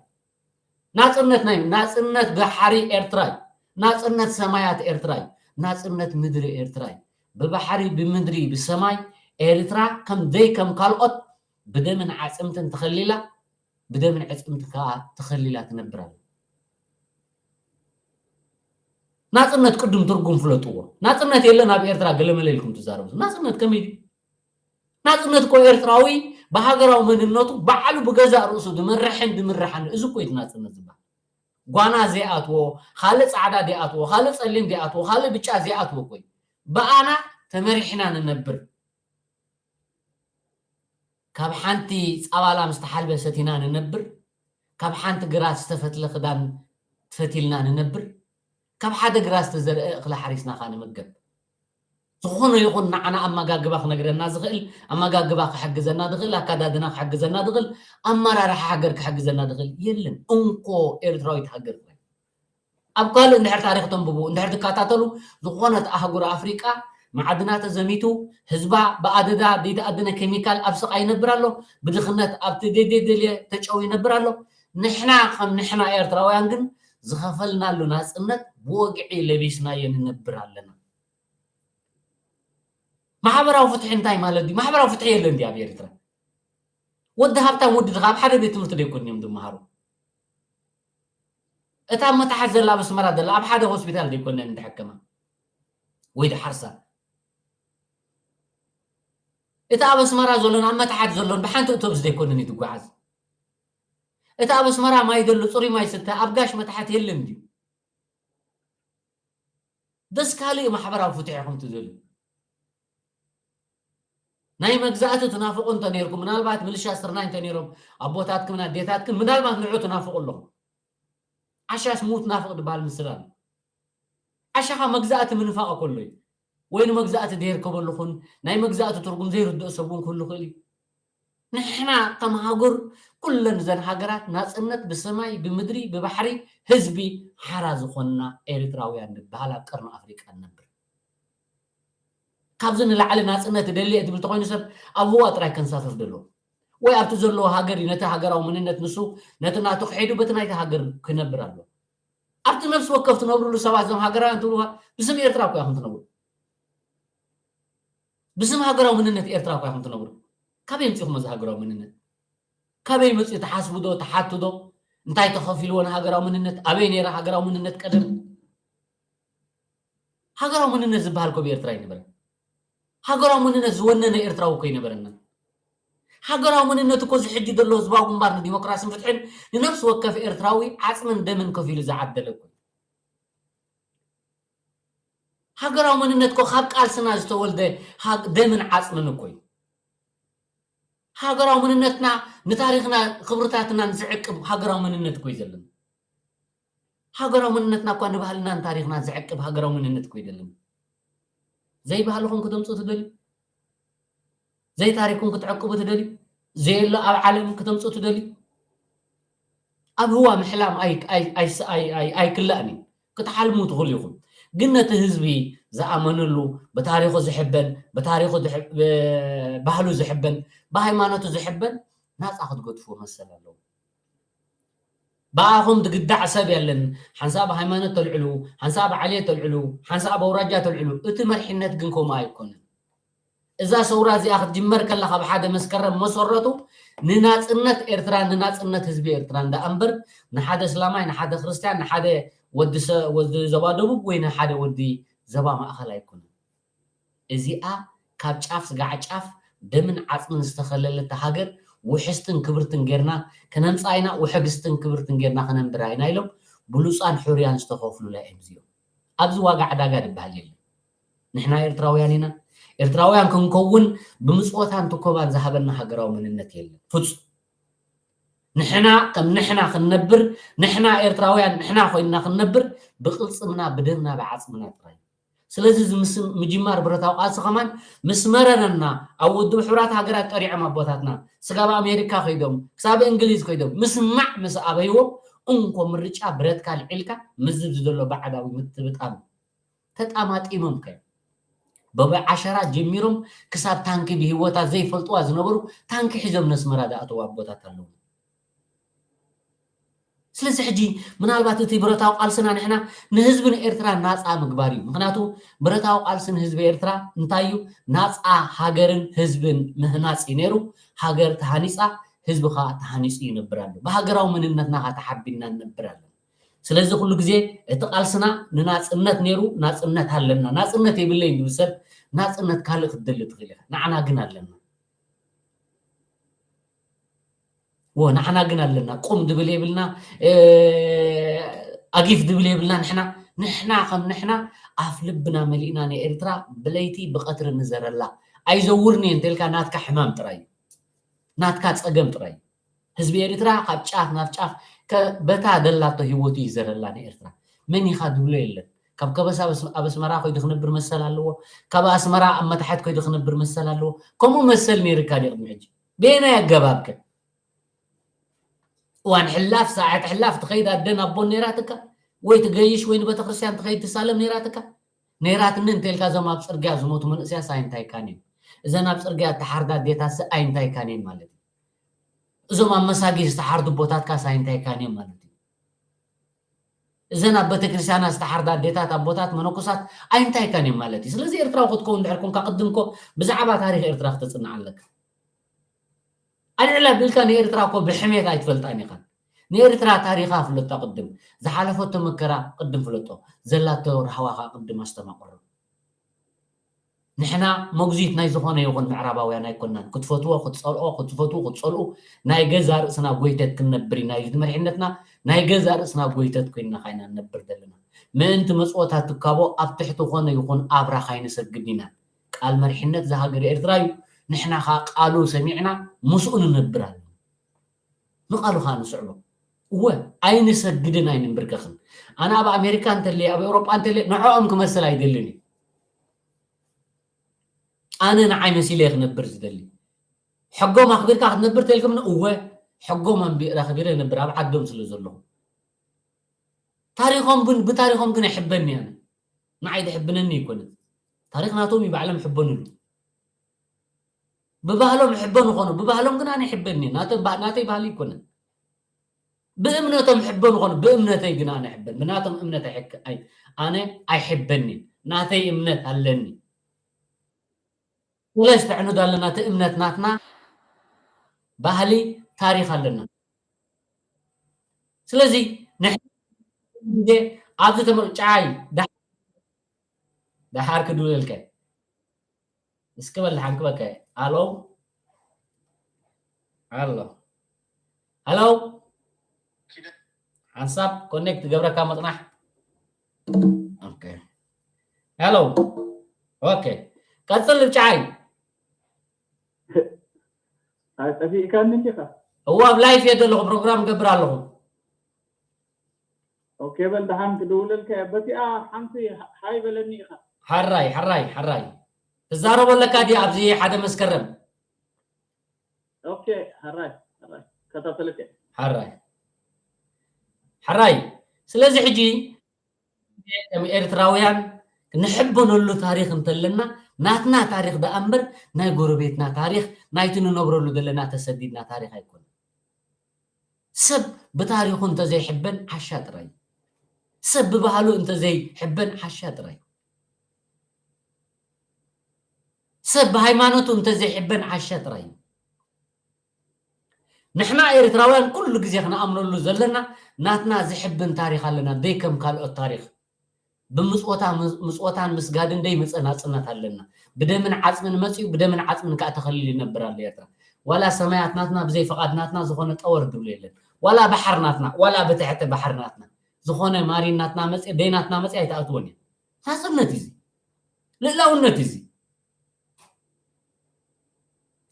ናጽነት ናይ ናጽነት ባሕሪ ኤርትራ እዩ። ናጽነት ሰማያት ኤርትራ እዩ። ናጽነት ምድሪ ኤርትራ እዩ። ብባሕሪ ብምድሪ ብሰማይ ኤርትራ ከም ደይ ከም ካልኦት ብደምን ዓጽምትን ተኸሊላ ብደምን ዕጽምትን ከኣ ተኸሊላ ትነብር ኣላ። ናጽነት ቅድም ትርጉም ፍለጥዎ። ናጽነት የለን ኣብ ኤርትራ ገለመለ ኢልኩም ትዛረቡ። ናጽነት ከመይ ድዩ? ናጽነት እኮ ኤርትራዊ ብሃገራዊ መንነቱ ባዕሉ ብገዛእ ርእሱ ዝመርሕን ዝምርሓን እዚ እኮ እዩ ናጽነት ዝበሃል። ጓና ዘይኣትዎ፣ ካልእ ጻዕዳ ዘይኣትዎ፣ ካልእ ጸሊም ዘይኣትዎ፣ ካልእ ብጫ ዘይኣትዎ እኮ እዩ። ብኣና ተመሪሕና ንነብር። ካብ ሓንቲ ጻባላ ምስ ተሓልበሰት ኢና ንነብር። ካብ ሓንቲ ግራት ዝተፈትለ ክዳን ፈቲልና ንነብር። ካብ ሓደ ግራት ዝተዘርአ እኽሊ ሓሪስና ኸኣ ንመገብ። ዝኾነ ይኹን ንዓና ኣመጋግባ ክነግረና ዝኽእል፣ ኣመጋግባ ክሕግዘና ዝኽእል፣ ኣከዳድና ክሕግዘና ዝኽእል፣ ኣመራርሓ ሃገር ክሕግዘና ዝኽእል የለን። እንኮ ኤርትራዊት ሃገር ትበሃል። ኣብ ካልእ እንድሕር ታሪኽ ተንብቡ፣ እንድሕር ትከታተሉ፣ ዝኾነት ኣህጉር ኣፍሪቃ መዓድና ተዘሚቱ፣ ህዝባ ብኣደዳ ዘይተኣደነ ኬሚካል ኣብ ስቓይ ይነብር ኣሎ፣ ብድኽነት ኣብቲ ዘይደልየ ተጨው ይነብር ኣሎ። ንሕና ከም ንሕና ኤርትራውያን ግን ዝኸፈልናሉ ናጽነት ብወግዒ ለቢስናዮ ንነብር ኣለና። ማሕበራዊ ፍትሒ እንታይ ማለት ድዩ? ማሕበራዊ ፍትሒ የለን ድዩ ኣብ ኤርትራ? ወዲ ሃብታም ወዲ ድኻ ኣብ ሓደ ቤት ትምህርቲ ደይኮን እዮም ዝመሃሩ። እታ ኣብ መታሓት ዘላ ኣብ ኣስመራ ዘላ ኣብ ሓደ ሆስፒታል ደይኮነን ዝሕከማ ወይ ድሓርሳ። እቲ ኣብ ኣስመራ ዘሎን ኣብ መታሓት ዘሎን ብሓንቲ እቶብስ ደይኮነን እዩ ዝጓዓዝ። እቲ ኣብ ኣስመራ ማይ ዘሎ ጽሩይ ማይ ስተ ኣብ ጋሽ መታሓት የለን ድዩ? ደስ ካልእ ማሕበራዊ ፍትሒ ኢኹም ትደልዩ። ናይ መግዛእቲ ትናፍቑ እንተ ነይርኩም፣ ምናልባት ምልሻ ስርናይ እንተ ነይሮም ኣቦታትክምን ኣዴታትክን፣ ምናልባት ንዑ ትናፍቑ ኣለኹም። ዓሻስ ሙት ናፍቕ ድበሃል ምስላ ኣሎ። ዓሻኻ መግዛእቲ ምንፋቕ ከሎ እዩ። ወይ ንመግዛእቲ ደይርከበሉ ኹን፣ ናይ መግዛእቲ ትርጉም ዘይርድኦ ሰብ እውን ክህሉ ይኽእል እዩ። ንሕና ከም ሃገር፣ ኩለን እዘን ሃገራት ናጽነት ብሰማይ፣ ብምድሪ፣ ብባሕሪ፣ ህዝቢ ሓራ ዝኾንና ኤርትራውያን ንበሃል ኣብ ቀርኒ ኣፍሪቃ ንነብር። ካብዚ ንላዕሊ ናጽነት እደሊ እየ ትብል ተኾይኑ ሰብ ኣብ ህዋ ጥራይ ከንሳፍፍ ደሎ። ወይ ኣብቲ ዘለዎ ሃገር እዩ ነቲ ሃገራዊ መንነት ንሱ ነቲ ናቱ ክሒዱ በቲ ናይቲ ሃገር ክነብር ኣሎ። ኣብቲ ነፍሲ ወከፍ ትነብርሉ ሰባት እዞም ሃገራውያን ትብልዋ ብስም ኤርትራ እኮ ኢኹም ትነብሩ። ብስም ሃገራዊ መንነት ኤርትራ እኮ ኢኹም ትነብሩ። ካበይ ኣምጺእኹም እዚ ሃገራዊ መንነት? ካበይ መጺኡ ትሓስቡ ዶ፣ ትሓቱ ዶ? እንታይ ተኸፊልዎ ንሃገራዊ መንነት? ኣበይ ነይረ ሃገራዊ መንነት ቀደም? ሃገራዊ መንነት ዝበሃል እኮ ብኤርትራ ኣይነበረን። ሃገራዊ መንነት ዝወነነ ኤርትራዊ እኮ ኣይነበረና። ሃገራዊ መንነት እኮ እዚ ሕጂ ዘሎ ህዝባዊ ግንባር ንዲሞክራስን ፍትሕን ንነፍሲ ወከፍ ኤርትራዊ ዓጽምን ደምን ከፊሉ ዝዓደለ እኮ እዩ። ሃገራዊ መንነት እኮ ካብ ቃልስና ዝተወልደ ሃግ-፣ ደምን ዓጽምን እኮ እዩ። ሃገራዊ መንነትና ንታሪኽና ክብርታትና ዝዕቅብ ሃገራዊ መንነት እኮ እዩ ዘለና። ሃገራዊ መንነትና እኳ ንባህልናን ታሪኽናን ዝዕቅብ ሃገራዊ መንነት እኮ እዩ ዘለና። ዘይባህልኹም ክተምጽኡ ትደልዩ? ዘይታሪኽኩም ክትዕቅቡ ትደልዩ? ዘየሎ ኣብ ዓለም ክተምጽኡ ትደልዩ? ኣብ ህዋ ምሕላም ኣይ-፣ ኣይ-፣ ኣይስ-፣ ኣይ-፣ ኣይ-፣ ኣይክላእን እዩ። ክትሓልሙ ትኽእሉ ኢኹም። ግን ነቲ ህዝቢ ዝኣመነሉ፣ ብታሪኹ ዝሕበን፣ ብታሪኹ ዝሕ-፣ ብ-፣ ባህሉ ዝሕበን፣ ብሃይማኖቱ ዝሕበን ናጻ ክትገድፍዎ መሰል ኣለዎ። ብኣኹም ዝግዳዕ ሰብ የለን። ሓንሳእ ብሃይማኖት ተልዕሉ፣ ሓንሳእ ብዓሌት ተልዕሉ፣ ሓንሳእ በውራጃ ተልዕሉ። እቲ መሪሕነት ግን ከምኡ ኣይኮነን። እዛ ሰውራ እዚኣ ክትጅመር ከላ ካብ ሓደ መስከረም መሰረቱ ንናጽነት ኤርትራ፣ ንናጽነት ህዝቢ ኤርትራ እንዳ እምበር ንሓደ እስላማይ፣ ንሓደ ክርስትያን፣ ንሓደ ወዲ ሰ-፣ ወዲ ዞባ ደቡብ ወይ ንሓደ ወዲ ዞባ ማእከል ኣይኮነን። እዚኣ ካብ ጫፍ ስጋዕ ጫፍ ደምን ዓጽምን ዝተኸለለት ሃገር ውሕስትን ክብርትን ጌርና ከነምጽኣ ኢና፣ ውሕግስትን ክብርትን ጌርና ከነንብራ ኢና ኢሎም ብሉጻን ሕሩያን ዝተኸፍሉላ እዮም እዚኦም። ኣብዚ ዋጋ ዕዳጋ ዝበሃል የለን። ንሕና ኤርትራውያን ኢና። ኤርትራውያን ክንከውን ብምጽወታን ትኮባን ዝሃበና ሃገራዊ መንነት የለን። ፍጹም። ንሕና ከም ንሕና ክንነብር፣ ንሕና ኤርትራውያን ንሕና ኮይንና ክንነብር ብቕልጽምና፣ ብደምና፣ ብዓጽምና ጥራይ። ስለዚ እዚ ምስ-፣ ምጅማር ብረታዊ ቃልሲ ከማን ምስ መረረና፣ ኣብ ውድብ ሕቡራት ሃገራት ጠሪዖም ኣቦታትና፣ ክሳብ ኣሜሪካ ከይዶም፣ ክሳብ እንግሊዝ ከይዶም፣ ምስማዕ ምስ ኣበይዎም፣ እንኮ ምርጫ ብረትካ ኣልዒልካ ምስዚ ዘሎ ባዕዳዊ ምትብጣም ተጣማጢሞም ከ በበዓሸራ ጀሚሮም ክሳብ ታንኪ ብህይወታ ዘይፈልጥዋ ዝነበሩ ታንኪ ሒዞም ነስመራ ዝኣተዉ ኣቦታት ኣለዉ። ስለዚ ሕጂ ምናልባት እቲ ብረታዊ ቃልስና ንሕና ንህዝቢ ንኤርትራ ናጻ ምግባር እዩ። ምኽንያቱ ብረታዊ ቃልሲ ንህዝቢ ኤርትራ እንታይ እዩ? ናጻ ሃገርን ህዝብን ምህናጽ እዩ ነይሩ። ሃገር ተሃኒጻ፣ ህዝቢ ከኣ ተሃኒጹ ይነብር ኣሎ። ብሃገራዊ መንነትና ከኣ ተሓቢንና ንነብር ኣለና። ስለዚ ኩሉ ግዜ እቲ ቃልስና ንናጽነት ነይሩ፣ ናጽነት ኣለና። ናጽነት የብለይን ዝብል ሰብ ናጽነት ካልእ ክትደሊ ትኽእል ኢኻ። ንዓና ግን ኣለና። ወ-፣ ንዓና ግን ኣለና። ቁም ድብል የብልና፣ እ፣ ኣጊፍ ድብል የብልና። ንሕና፣ ንሕና ከም ንሕና ኣፍ ልብና መሊእና ንኤርትራ ብለይቲ ብቐትሪ ንዘረላ። ኣይዘውርን እየ እንተልካ ናትካ ሕማም ጥራይ እዩ። ናትካ ጸገም ጥራይ እዩ። ህዝቢ ኤርትራ ካብ ጫፍ ናብ ጫፍ ከ-፣ በታ ደላቶ ህይወቱ ይዘረላ ንኤርትራ። መን ኢኻ ድብሎ የለን። ካብ ከበሳ ኣብ ኣስ-፣ ኣብ ኣስመራ ኮይዱ ክነብር መሰል ኣለዎ። ካብ ኣስመራ ኣብ መታሕት ኮይዱ ክነብር መሰል ኣለዎ። ከምኡ መሰል ነይርካ ድዩ ቅድሚ ሕጂ? በየናይ ኣገባብ ከ? እዋን ሕላፍ፣ ሰዓት ሕላፍ ትኸይድ ኣደን ኣቦን ነይራትካ? ወይ ትገይሽ ወይ ንቤተክርስትያን ትኸይድ ትሳለም ነይራትካ? ነይራትኒ እንተልካ እዞም ኣብ ጽርግያ ዝሞቱ መንእሰያት ኣይንታይካን እዮም። እዘን ኣብ ጽርግያ እተሓርዳ ኣዴታትሲ ኣይንታይካን እየን ማለት እዩ። እዞም ኣብ መሳጊድ ዝተሓርዱ ኣቦታትካስ ኣይንታይካን እዮም ማለት እዩ። እዘን ኣብ ቤተክርስትያናት ዝተሓርዳ ኣዴታት፣ ኣቦታት፣ መነኮሳት ኣይንታይካን እዮም ማለት እዩ። ስለዚ ኤርትራዊ ክትከውን እንድሕር ኮንካ ቅድም እኮ ብዛዕባ ታሪኽ ኤርትራ ክተጽንዕ ኣለካ። ኣልዕላ ኣቢልካ ንኤርትራ እኮ ብሕሜት ኣይትፈልጣን ኢኻ። ንኤርትራ ታሪኻ ፍለጦ ቅድም፣ ዝሓለፈቶ መከራ ቅድም ፍለጦ፣ ዘላቶ ራህዋ ኸኣ ቅድም ኣስተማቕሮ። ንሕና መጉዚት ናይ ዝኾነ ይኹን ምዕራባውያን ኣይኮናን። ክትፈትዎ፣ ክትጸልኦ፣ ክትፈትዉ፣ ክትጸልኡ ናይ ገዛ ርእስና ጎይተት ክንነብር ኢና። ኢሉ እቲ መሪሕነትና ናይ ገዛ ርእስና ጎይተት ኮይንና ኸ ኢና ንነብር ዘለና። ምእንቲ መጽወታ ትካቦ ኣብ ትሕቲ ኾነ ይኹን ኣብራኽ ኣይንሰግድን ኢና። ቃል መሪሕነት እዛ ሃገር ኤርትራ እዩ። ንሕና ኸኣ ቃሉ ሰሚዕና ምስኡ ንነብር ኣለና። ንቓሉ ኸኣ ንስዕቦ። እወ፣ ኣይንሰግድን ኣይንንብርከኽን። ኣነ ኣብ ኣሜሪካ እንተለየ፣ ኣብ ኤውሮጳ እንተለየ፣ ንዕኦም ክመስል ኣይደልን እዩ። ኣነ ንዓይ መሲለ እየ ክነብር ዝደሊ። ሕጎም ኣኽቢርካ ክትነብር ተልክምኒ፣ እወ፣ ሕጎም ኣንቢ-፣ ኣኽቢረ እነብር ኣብ ዓዶም ስለ ዘለኹ። ታሪኾም ግን፣ ብታሪኾም ግን ኣይሕበኒ ኣነ። ንዓይ ዝሕብነኒ ኣይኮነን። ታሪኽ ናቶም እዩ፣ ባዕሎም ይሕበንሉ። ብባህሎም ሕበኑ ኾኑ፣ ብባህሎም ግን ኣነ ይሕበኒ፣ ናቶም ባ-፣ ናተይ ባህሊ ኣይኮነን። ብእምነቶም ሕበኑ ኾኑ፣ ብእምነተይ ግን ኣነ ይሕበን፣ ብናቶም እምነት ኣይሕክ-፣ ኣይ-፣ ኣነ ኣይሕበኒ፣ ናተይ እምነት ኣለኒ። ስለዚ ተዕኑድ ኣለና፣ እቲ እምነት ናትና፣ ባህሊ፣ ታሪኽ ኣለና። ስለዚ ንሕ-፣ ግዜ ኣብዚ ተመ-፣ ጫይ፣ ዳ-፣ ደሓር ክድውለልከ። እስኪ በል ሓንክበከ። ኣሎ? ኣሎ? ኣሎ? ሓንሳብ ኮኔክት ገብረካ መጽናሕ። ኦኬ። ኣሎ? ኦኬ። ቀጽል ብጫይ። ኣይ፣ ጠፊእካኒ እንዲኻ? እዋ፣ ኣብ ላይፍ እየ ዘለኹ፣ ፕሮግራም ገብር ኣለኹ። ኦኬ፣ በል ደሓን ክድውለልካ እየ። በቲኣ ሓንቲ ሃይ በለኒ ኢኻ። ሓራይ፣ ሓራይ፣ ሓራይ። ትዛረቦ ኣለካ ድያ ኣብዚ ሓደ መስከረም? ኦኬ፣ ሓራይ፣ ሓራይ። ከታተለካ እየ። ሓራይ። ሓራይ። ስለዚ ሕጂ ከም ኤርትራውያን ንሕበነሉ ታሪኽ እንተለና፣ ናትና ታሪኽ ደኣ እምበር ናይ ጎረቤትና ታሪኽ፣ ናይቲ ንነብረሉ ዘለና ተሰዲድና ታሪኽ ኣይኮነን። ሰብ ብታሪኹ እንተዘይሕበን ዓሻ ጥራይ እዩ። ሰብ ብባህሉ እንተዘይሕበን ዓሻ ጥራይ እዩ። ሰብ ብሃይማኖቱ እንተዘይሕበን ዓሻ ጥራይ እዩ። ንሕና ኤርትራውያን ኩሉ ግዜ ክንኣምነሉ ዘለና ናትና ዝሕብን ታሪኽ ኣለና፣ ደይ ከም ካልኦት ታሪኽ። ብምጽወታ-፣ ምጽወታን ምስጋድን ደይ መጸ ናጽነት ኣለና። ብደምን ዓጽምን መጺኡ፣ ብደምን ዓጽምን ከኣ ተኸሊሉ ይነብር ኣሎ ኤርትራ። ዋላ ሰማያት ናትና ብዘይ ፍቓድ ናትና ዝኾነ ጠወር ድብሎ የለን። ዋላ ባሕር ናትና፣ ዋላ ብትሕቲ ባሕር ናትና ዝኾነ ማሪን ናትና መጺኡ፣ ደይ ናትና መጺኡ ኣይትኣትዎን እያ። ናጽነት እዩ እዚ። ልእላውነት እዩ እዚ።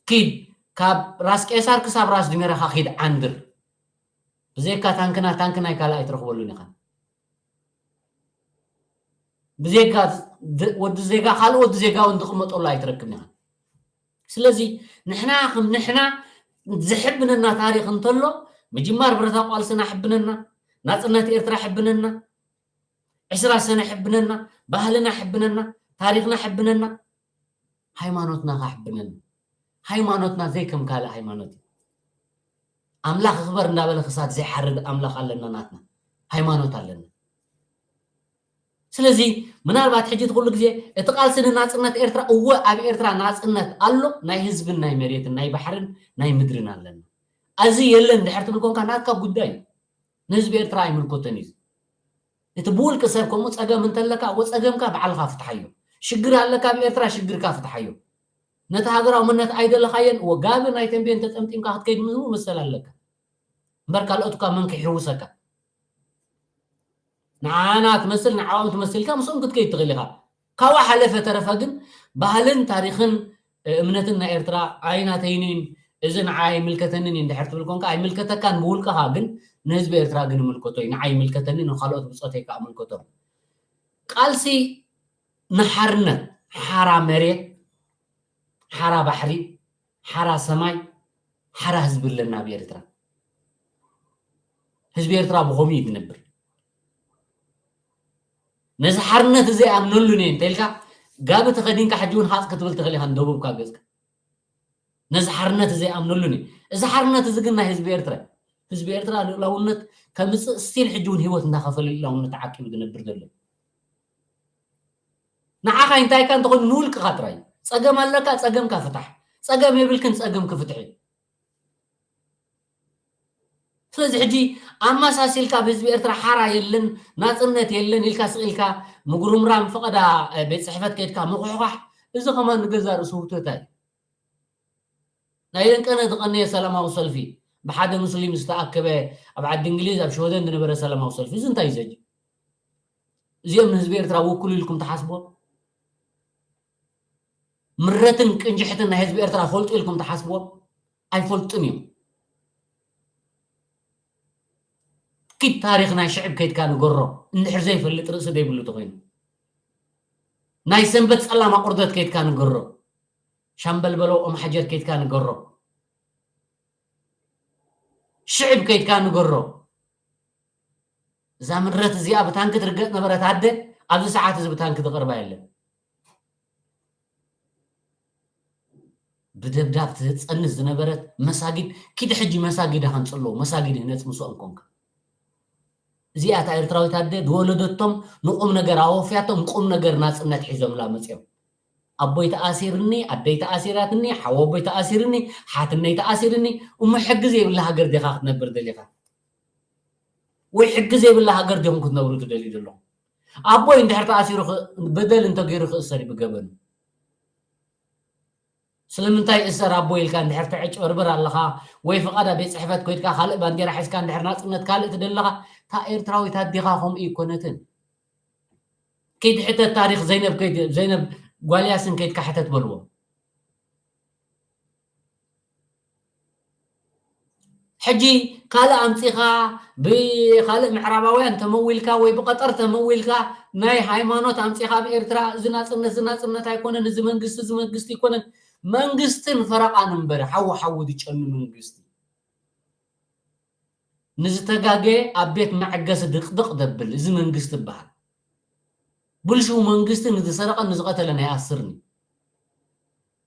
ኪድ፣ ካብ ራስ ቄሳር ክሳብ ራስ ድሜራኻ ኪድ ዓንድር። ብዘይካ ታንክና፣ ታንክ ናይ ካልእ ኣይትረኽበሉን ኢኻ። ብዘይካ ዝ-፣ ወዲ ዜጋ፣ ካልእ ወዲ ዜጋ እውን ዝቕመጠሉ ኣይትረክብን ኢኻ። ስለዚ ንሕና ከም ንሕና ዝሕብነና ታሪኽ እንተሎ፣ ምጅማር ብረታ ቃልስና ሕብነና፣ ናጽነት ኤርትራ ሕብነና፣ ዕስራ ሰነ ሕብነና፣ ባህልና ሕብነና፣ ታሪኽና ሕብነና፣ ሃይማኖትና ከሕብነና። ሃይማኖትና ዘይከም ካልእ ሃይማኖት እዩ። ኣምላኽ ክበር እንዳበለ ክሳድ ዘይሓርድ ኣምላኽ ኣለና፣ ናትና ሃይማኖት ኣለና። ስለዚ ምናልባት ሕጂ እቲ ኩሉ ግዜ እቲ ቃልሲ ንናጽነት ኤርትራ፣ እወ ኣብ ኤርትራ ናጽነት ኣሎ፣ ናይ ህዝብን ናይ መሬትን ናይ ባሕርን ናይ ምድርን ኣለና። እዚ የለን ድሕር ትብል ኮንካ ናትካ ጉዳይ እዩ። ንህዝቢ ኤርትራ ኣይምልከቶን እዩ። እቲ ብውልቂ ሰብ ከምኡ ጸገም እንተለካ፣ እወ ጸገምካ ባዕልኻ ፍትሓዮ። ሽግር ኣለካ ኣብ ኤርትራ፣ ሽግርካ ፍትሓዮ። ነቲ ሃገራዊ መንነት ኣይደለኻዮን፣ እወ ጋቢ ናይ ተንቤን ተጠምጢምካ ክትከይድ ምዝሙ መሰል ኣለካ። እምበር ካልኦት እኳ መን ክሕውሰካ? ንዓና ትመስል፣ ንዓኦም ትመስልካ ምስኦም ክትከይድ ትኽእል ኢኻ። ካብኡ ሓለፈ ተረፈ ግን ባህልን ታሪኽን፣ እ፣ እምነትን ናይ ኤርትራ ኣይናተይን እዩን፣ እዚ ንዓይ ኣይምልከተንን እዩ እንድሕር ትብል ኮንካ፣ ኣይምልከተካን ብውልቅኻ፣ ግን ንህዝቢ ኤርትራ ግን ይምልከቶ እዩ። ንዓይ ይምልከተኒ፣ ንኻልኦት ብጾተይ ከኣ እምልከቶም። ቃልሲ ንሓርነት፣ ሓራ መሬት፣ ሓራ ባሕሪ፣ ሓራ ሰማይ፣ ሓራ ህዝቢ ኣለና ኣብ ኤርትራ። ህዝቢ ኤርትራ ብኸምኡ እዩ ዝነብር። ነዚ ሓርነት እዚ ኣይኣምነሉን እየ እንተኢልካ፣ ጋቢ ተኸዲንካ ሕጂ እውን ሃፅ ክትብል ትኽእል ኢኻ ንደቡብካ ገፅካ። ነዚ ሓርነት እዚ ኣይኣምነሉን እየ። እዚ ሓርነት እዚ ግን ናይ ህዝቢ ኤርትራ እዩ። ህዝቢ ኤርትራ ልኡላውነት ከምፅእ ስቲል ሕጂ እውን ህይወት እንዳኸፈለ ልኡላውነት ተዓቂቡ ዝነብር ዘሎ እዩ። ንዓኻ እንታይ ኢካ እንተኾይኑ ንውልቅኻ ጥራይ እዩ። ጸገም ኣለካ፣ ጸገምካ ፍታሕ። ጸገም የብልክን፣ ጸገምኪ ፍትሒ። ስለዚ ሕጂ ኣመሳሲልካ ኣብ ህዝቢ ኤርትራ ሓራ የለን፣ ናጽነት የለን ኢልካ ስቕ ኢልካ ምጉርምራም፣ ፈቐዳ ቤት ጽሕፈት ከይድካ ምኹሕኳሕ፣ እዚ ከማን ንገዛእ ርእሱ ህውተታ እዩ። ናይ ደንቀነ ዝቐነየ ሰላማዊ ሰልፊ፣ ብሓደ ሙስሊም ዝተኣከበ፣ ኣብ ዓዲ እንግሊዝ ኣብ ሽወደን ዝነበረ ሰላማዊ ሰልፊ፣ እዚ እንታይ እዩ ዘጂ? እዚኦም ንህዝቢ ኤርትራ ውክሉ ኢልኩም ትሓስብዎም? ምረትን ቅንጅሕትን ናይ ህዝቢ ኤርትራ ፈልጡ ኢልኩም ትሓስብዎም? ኣይፈልጡን እዮም። ኪድ ታሪኽ ናይ ሽዕብ ከይድካ ንገሮ፣ እንድሕር ዘይፈልጥ ርእሲ ዘይብሉ ተኾይኑ። ናይ ሰንበት ጸላም ኣቑርደት ከይድካ ንገሮ፣ ሻምበል በለው ኦም ሓጀር ከይድካ ንገሮ፣ ሽዕብ ከይድካ ንገሮ። እዛ ምረት እዚኣ ብታንኪ ትርገጥ ነበረት ኣደ፣ ኣብዚ ሰዓት እዚ ብታንኪ ዝቐርባ የለን። ብደብዳብ ትጸንት ዝነበረት መሳጊድ፣ ኪድ ሕጂ መሳጊድ ኣኸንጽ ኣለዉ፣ መሳጊድ ህነጽ ምስኦም ኮንካ። እዚኣ እታ ኤርትራዊት ኣደ ዝወለደቶም ንቁም ነገር ኣወፍያቶም፣ ቁም ነገር ናጽነት ሒዞምላ መጽዮም። ኣቦይ ተኣሲርኒ፣ ኣደይ ተኣሲራትኒ፣ ሓወቦይ ተኣሲርኒ፣ ሓትነይ ተኣሲርኒ። እሞ ሕጊ ዘይብላ ሃገር ዲኻ ክትነብር ደሊኻ? ወይ ሕጊ ዘይብላ ሃገር ዲኹም ክትነብሩ ትደልዩ ዘለኹም? ኣቦይ እንድሕር ተኣሲሩ ኽ-፣ በደል እንተገይሩ ክእሰር እዩ ብገበኑ። ስለምንታይ እሰር ኣቦ ኢልካ እንድሕር ተዕጭበርብር ኣለኻ፣ ወይ ፍቓድ ኣብ ቤት ጽሕፈት ኮይድካ ካልእ ባንዴራ ሒዝካ እንድሕር ናጽነት ካልእ ትደሊ ኣለኻ፣ እታ ኤርትራዊት ኣዴኻ ከምኡ ኣይኮነትን። ከይድ ሕተት ታሪኽ ዘይነብ፣ ከይድ ዘይነብ ጓልያስን ከይድካ ሕተት በልዎ። ሕጂ ካልእ ኣምጺኻ ብኻልእ ምዕራባውያን ተመዊልካ ወይ ብቐጠር ተመዊልካ ናይ ሃይማኖት ኣምጺኻ ኣብ ኤርትራ እዚ ናጽነት፣ እዚ ናጽነት ኣይኮነን፣ እዚ መንግስቲ፣ እዚ መንግስቲ ኣይኮነን። መንግስትን ፈረቓን እምበር ሓዊ ሓዊ ዝጨኑ መንግስቲ። ንዝተጋገየ ኣብ ቤት መዐገሲ ድቕድቕ ዘብል እዚ መንግስቲ ይበሃል። ብልሽው መንግስቲ ንዝሰረቐን ንዝቐተለን ኣይኣስርን እዩ።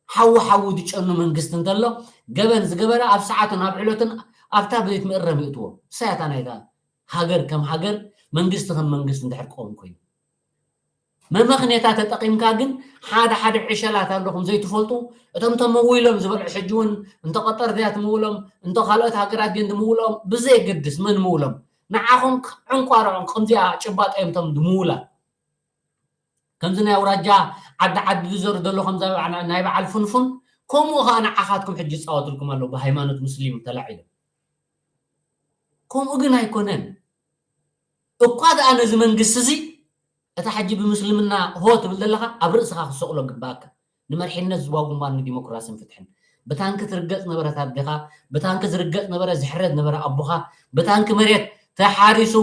ሓዊ ሓዊ ዝጨኑ መንግስቲ እንተሎ፣ ገበን ዝገበረ ኣብ ሰዓትን ኣብ ዕለትን ኣብታ ቤት መእረም ይእትዎ። እሳይ እታ ናይታ ሃገር ከም ሃገር፣ መንግስቲ ከም መንግስቲ እንድሕር ክኸውን ኮይኑ። መመኽንያታት ተጠቒምካ ግን ሓደ ሓደ ዕሸላት ኣለኹም ዘይትፈልጡ፣ እቶም ተመዊሎም ዝበልዑ ሕጂ እውን እንተ ቀጠር ድያ ትምውሎም፣ እንተ ካልኦት ሃገራት ድየን ዝምውሎም፣ ብዘየገድስ መን ምውሎም፣ ንዓኹም ዕንቋርዖም ከምዚኣ ጭባጦ እዮም እቶም ዝምውላ። ከምዚ ናይ ኣውራጃ ዓዲ ዓዲ ዝዘሩ ዘሎ ከምዛ በዓ-፣ ናይ በዓል ፍንፉን፣ ከምኡ ኸዓ ንዓኻትኩም ሕጂ ይጻወትልኩም ኣለዉ ብሃይማኖት ሙስሊም ተላዒሎም። ከምኡ ግን ኣይኮነን። እኳ ደኣ ነዚ መንግስቲ እዚ፣ እታ ሕጂ ብምስልምና ሆ ትብል ዘለኻ፣ ኣብ ርእስኻ ክትሰቕሎ ግባኣካ። ንመርሒነት ዝዋ ግንባር ንዲሞክራስን ፍትሕን። ብታንኪ ትርገጽ ነበረት ኣዴኻ፣ ብታንኪ ዝርገጽ ነበረ፣ ዝሕረድ ነበረ ኣቦኻ፣ ብታንኪ መሬት ተሓሪሱ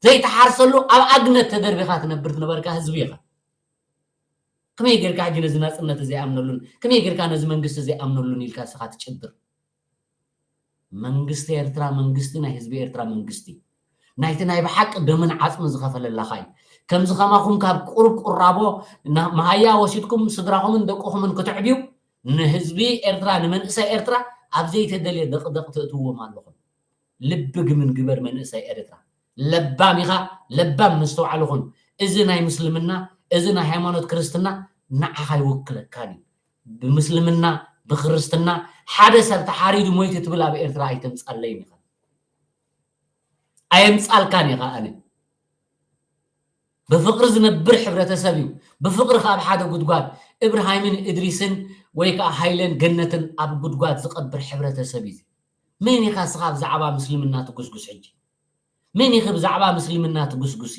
ዘይተሓርሰሉ ኣብ ኣግነት ተደርቢኻ ትነብር ዝነበርካ ህዝቢ ኢኻ። ከመይ ጌርካ ሕጂ ነዚ ናጽነት እዚ ኣይኣምነሉን? ከመይ ጌርካ ነዚ መንግስቲ እዚ ኣይኣምነሉን ኢልካ ንስኻ ትጭድር? መንግስቲ ኤርትራ መንግስቲ ናይ ህዝቢ ኤርትራ መንግስቲ፣ ናይቲ ናይ ብሓቂ ደምን ዓጽምን ዝኸፈለ ላኻ እዩ። ከምዚ ከማኹም ካብ ቁሩብ ቁራቦ ና-፣ መሃያ ወሲድኩም ስድራኹምን ደቅኹምን ክትዕብዩ፣ ንህዝቢ ኤርትራ፣ ንመንእሰይ ኤርትራ ኣብ ዘይተደልየ ደቕደቕ ተእትውዎም ኣለኹም። ልቢ ግምን ግበር መንእሰይ ኤርትራ። ለባም ኢኻ፣ ለባም መስተውዓሊ ኩን። እዚ ናይ ምስልምና፣ እዚ ናይ ሃይማኖት ክርስትና ንዓኻ ኣይውክለካን እዩ። ብምስልምና፣ ብክርስትና ሓደ ሰብ ተሓሪዱ ሞይቱ ትብል ኣብ ኤርትራ ኣይተምጻለይን ኢኻ። ኣየምጻልካን ኢኻ ኣነ። ብፍቕሪ ዝነብር ሕብረተሰብ እዩ። ብፍቕሪ ከኣ ኣብ ሓደ ጉድጓድ እብርሃይምን እድሪስን ወይ ከኣ ሃይለን ገነትን ኣብ ጉድጓድ ዝቐብር ሕብረተሰብ እዩ። መን ኢኻ እስኻ ብዛዕባ ምስልምና ትጉስጉስ ሕጂ? መን ኢኺ ብዛዕባ ምስልምና ትጉስጉሲ?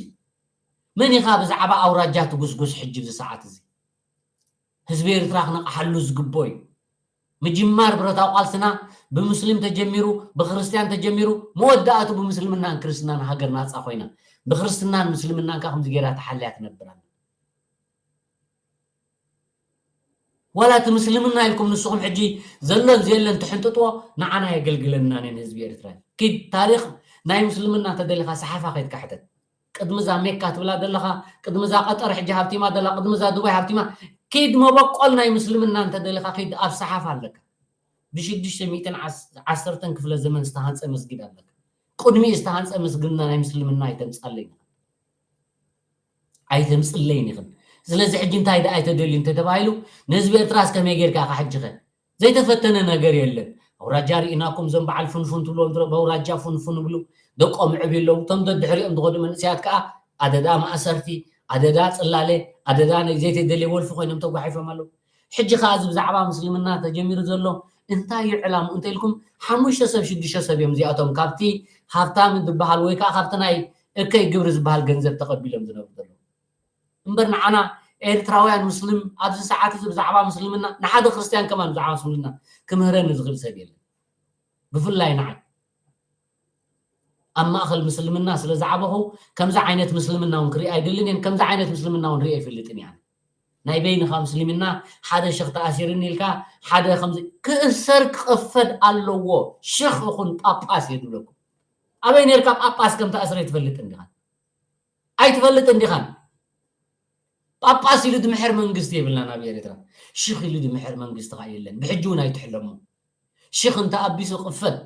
መን ኢኻ ብዛዕባ ኣውራጃ ትጉስጉስ ሕጂ ኣብዚ ሰዓት እዚ? ህዝቢ ኤርትራ ክነቕሓሉ ዝግብኦ እዩ። ምጅማር ብረታዊ ቃልስና ብምስሊም ተጀሚሩ፣ ብክርስትያን ተጀሚሩ፣ መወዳእቱ ብምስልምናን ክርስትናን ሃገር ናጻ ኮይና። ብክርስትናን ምስልምናን ከኣ ከምዚ ጌራ ተሓልያ ትነብር ኣላ። ዋላ እቲ ምስልምና ኢልኩም ንስኹም ሕጂ ዘሎን ዘየለን ትሕንጥጥዎ ንዓና የገልግለናን እዩ ንህዝቢ ኤርትራ። ኪድ ታሪኽ ናይ ምስልምና እንተደሊኻ ሰሓፋ ከይድካ ሕተት። ቅድሚ እዛ ሜካ ትብላ ዘለኻ፣ ቅድሚ እዛ ቀጠር ሕጂ ሃብቲማ ዘላ፣ ቅድሚ እዛ ዱባይ ሃብቲማ፣ ኪድ መበቆል ናይ ምስልምና እንተደሊኻ ኪድ ኣብ ሰሓፋ ኣለካ። ብሽዱሽተ ሚእትን ዓሰርተን ክፍለ ዘመን ዝተሃንጸ መስጊድ ኣለካ። ቅድሚኡ ዝተሃንጸ መስጊድና ናይ ምስልምና ኣይተምጻለይ። ኣይተምጽለይን ኢኽን። ስለዚ ሕጂ እንታይ ደኣ ኣይተደልዩ እንተተባሂሉ፣ ንህዝቢ ኤርትራስ ከመይ ጌርካ ኢኻ ሕጂ ኸ? ዘይተፈተነ ነገር የለን። ኣውራጃ ርኢናኩም፣ እዞም በዓል ፍንፉን ትብልዎም ትረ-፣ በኣውራጃ ፍንፉን ይብሉ፣ ደቆም ዕብዩ ኣለዉ። እቶም ደድሕሪኦም ዝኸዱ መንእሰያት ከኣ ኣደዳ ማእሰርቲ፣ ኣደዳ ጽላለ፣ ኣደዳ ናይ ዘይተደልየ ወልፊ ኮይኖም ተጓሒፎም ኣለዉ። ሕጂ ከኣ እዚ ብዛዕባ ምስልምና ተጀሚሩ ዘሎ እንታይ እዩ ዕላምኡ እንተ ኢልኩም፣ ሓሙሽተ ሰብ ሽዱሽተ ሰብ እዮም እዚኣቶም ካብቲ ሃብታም ዝበሃል ወይ ከኣ ካብቲ ናይ እከይ ግብሪ ዝበሃል ገንዘብ ተቐቢሎም ዝነብሩ ዘለዉ። እምበር ንዓና ኤርትራውያን ምስልም ኣብዚ ሰዓት እዚ ብዛዕባ ምስልምና ንሓደ ክርስትያን ከማን ብዛዕባ ምስልምና ክምህረኒ ዝኽእል ሰብ የለን። ብፍላይ ንዓይ ኣብ ማእኸል ምስልምና ስለ ዝዓበኹ ከምዚ ዓይነት ምስልምና እውን ክርኢ ኣይደልን እየን። ከምዚ ዓይነት ምስልምና እውን ርኢ ኣይፈልጥን እየ። ናይ በይንኻ ምስልምና ሓደ ሽኽ ተኣሲርኒ ኢልካ ሓደ ከምዚ ክእሰር ክቕፈድ ኣለዎ። ሽኽ ይኹን ጳጳስ እየ ዝብለኩም። ኣበይ ነርካ ጳጳስ ከም ተኣስረ ትፈልጥ እንዲኻ? ኣይትፈልጥ እንዲኻን? ጳጳስ ኢሉ ድምሕር መንግስቲ የብልናን ኣብ ኤርትራ። ሽኽ ኢሉ ድምሕር መንግስቲ ኸዓ የለን። ብሕጂ እውን ኣይትሕለሙ። ሽኽ እንተ ኣቢሱ ይቕፈድ።